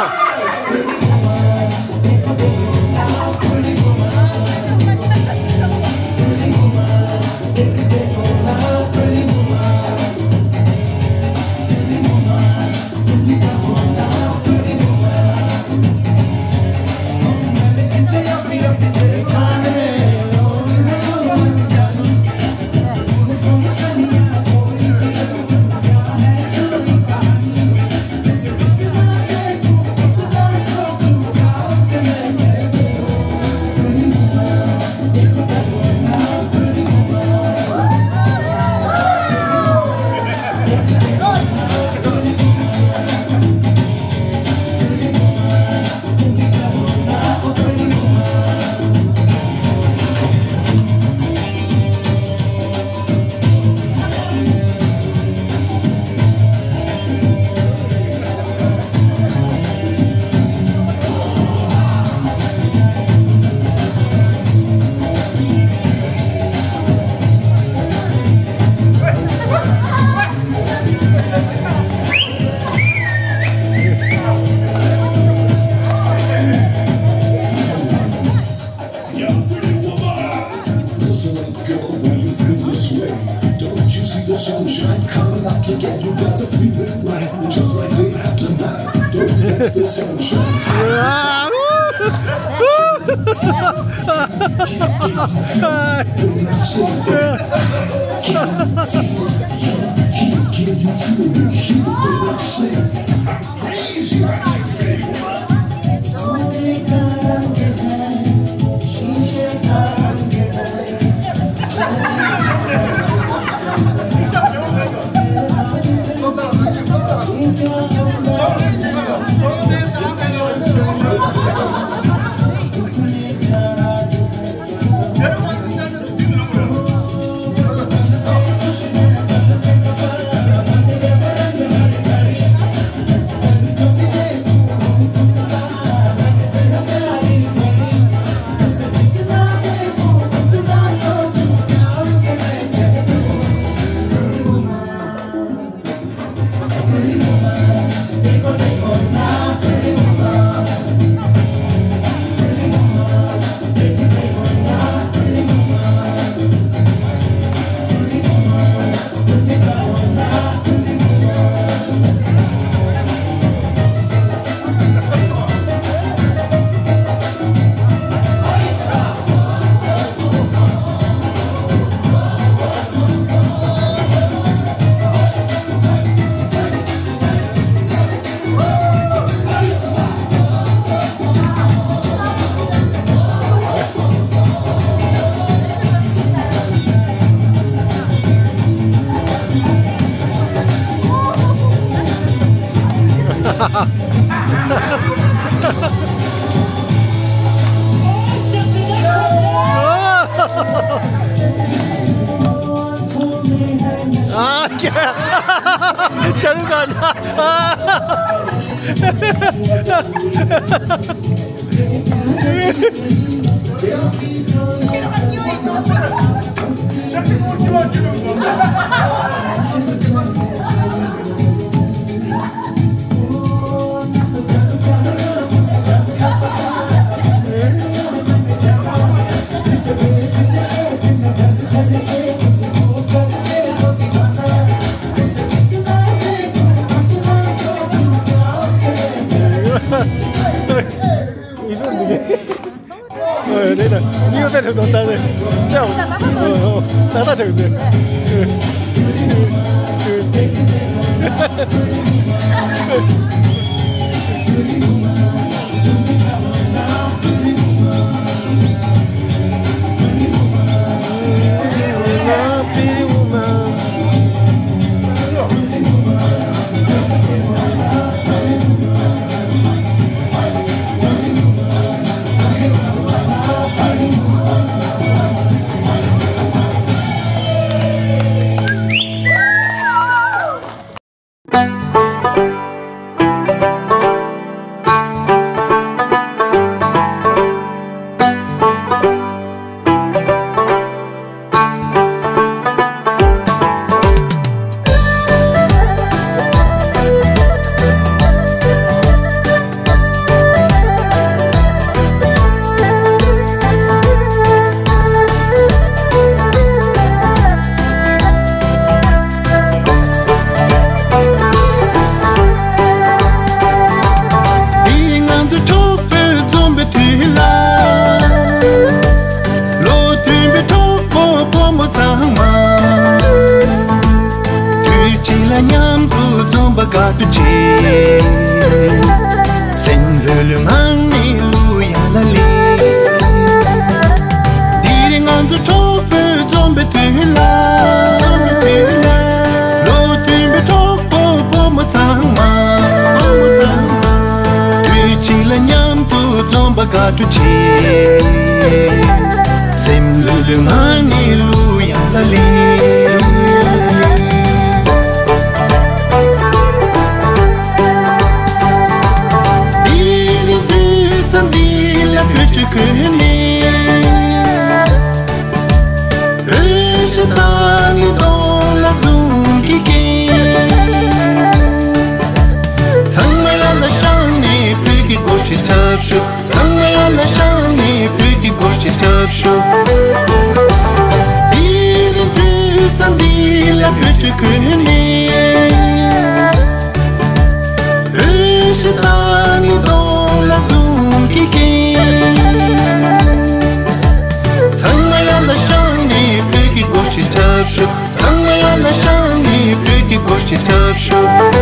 Young pretty woman. Listen up, girl, why you feel this way? Don't you see the sunshine coming out today? You got to feel it right, just like day after night. Don't let the sunshine. When I say that, can you feel it? Can you feel it? When I say, crazy. ཨ་ཀྱ། ཤ་རུ་ག་ན། ཨ་ནི་ད་ནི་ཡོད་པའི་ཁྲོད་དུ་ལྟ་ནས་ཡང་ད་ལྟ་ཆགས་ཏེ། ལ་འགྲོ་ཆེ། སེམས་ལྷོད་ལྷོད་ངང་ནས་གླུ་དབྱངས་ལ་ལེན། དེ་རིང་དུས་བཟང་འདི་ལ་བོད་ཆས་གོན་ནས། བོད་ཞྭ་དང་ནི་གདོང་ལ་འཛུམ་གྱིས་སྐྱེས། ཚང་མ་ཡར་ལ་བཞེངས་ནས་བོད་ཀྱི་སྒོར་གཞས་འཁྲབ་ཤོག་ཚང་མ་ཡར་ལ་བཞེངས་ནས་བོད་ཀྱི་སྒོར་གཞས་འཁྲབ་ཤོག་དེ་རིང་དུས་བཟང་འདི་ལ་བོད་ཆས་གོན་ནས། བོད་ཞྭ་དང་ནི་གདོང་ལ་འཛུམ་གྱིས་སྐྱེས། ཚང་མ་ཡར་ལ་བཞེངས་ནས་བོད་ཀྱི་སྒོར་གཞས་འཁྲབ་ཤོག་ཚང་མ་ཡར་ལ་བཞེངས་ནས་བོད་ཀྱི་སྒོར་གཞས་འཁྲབ་ཤོག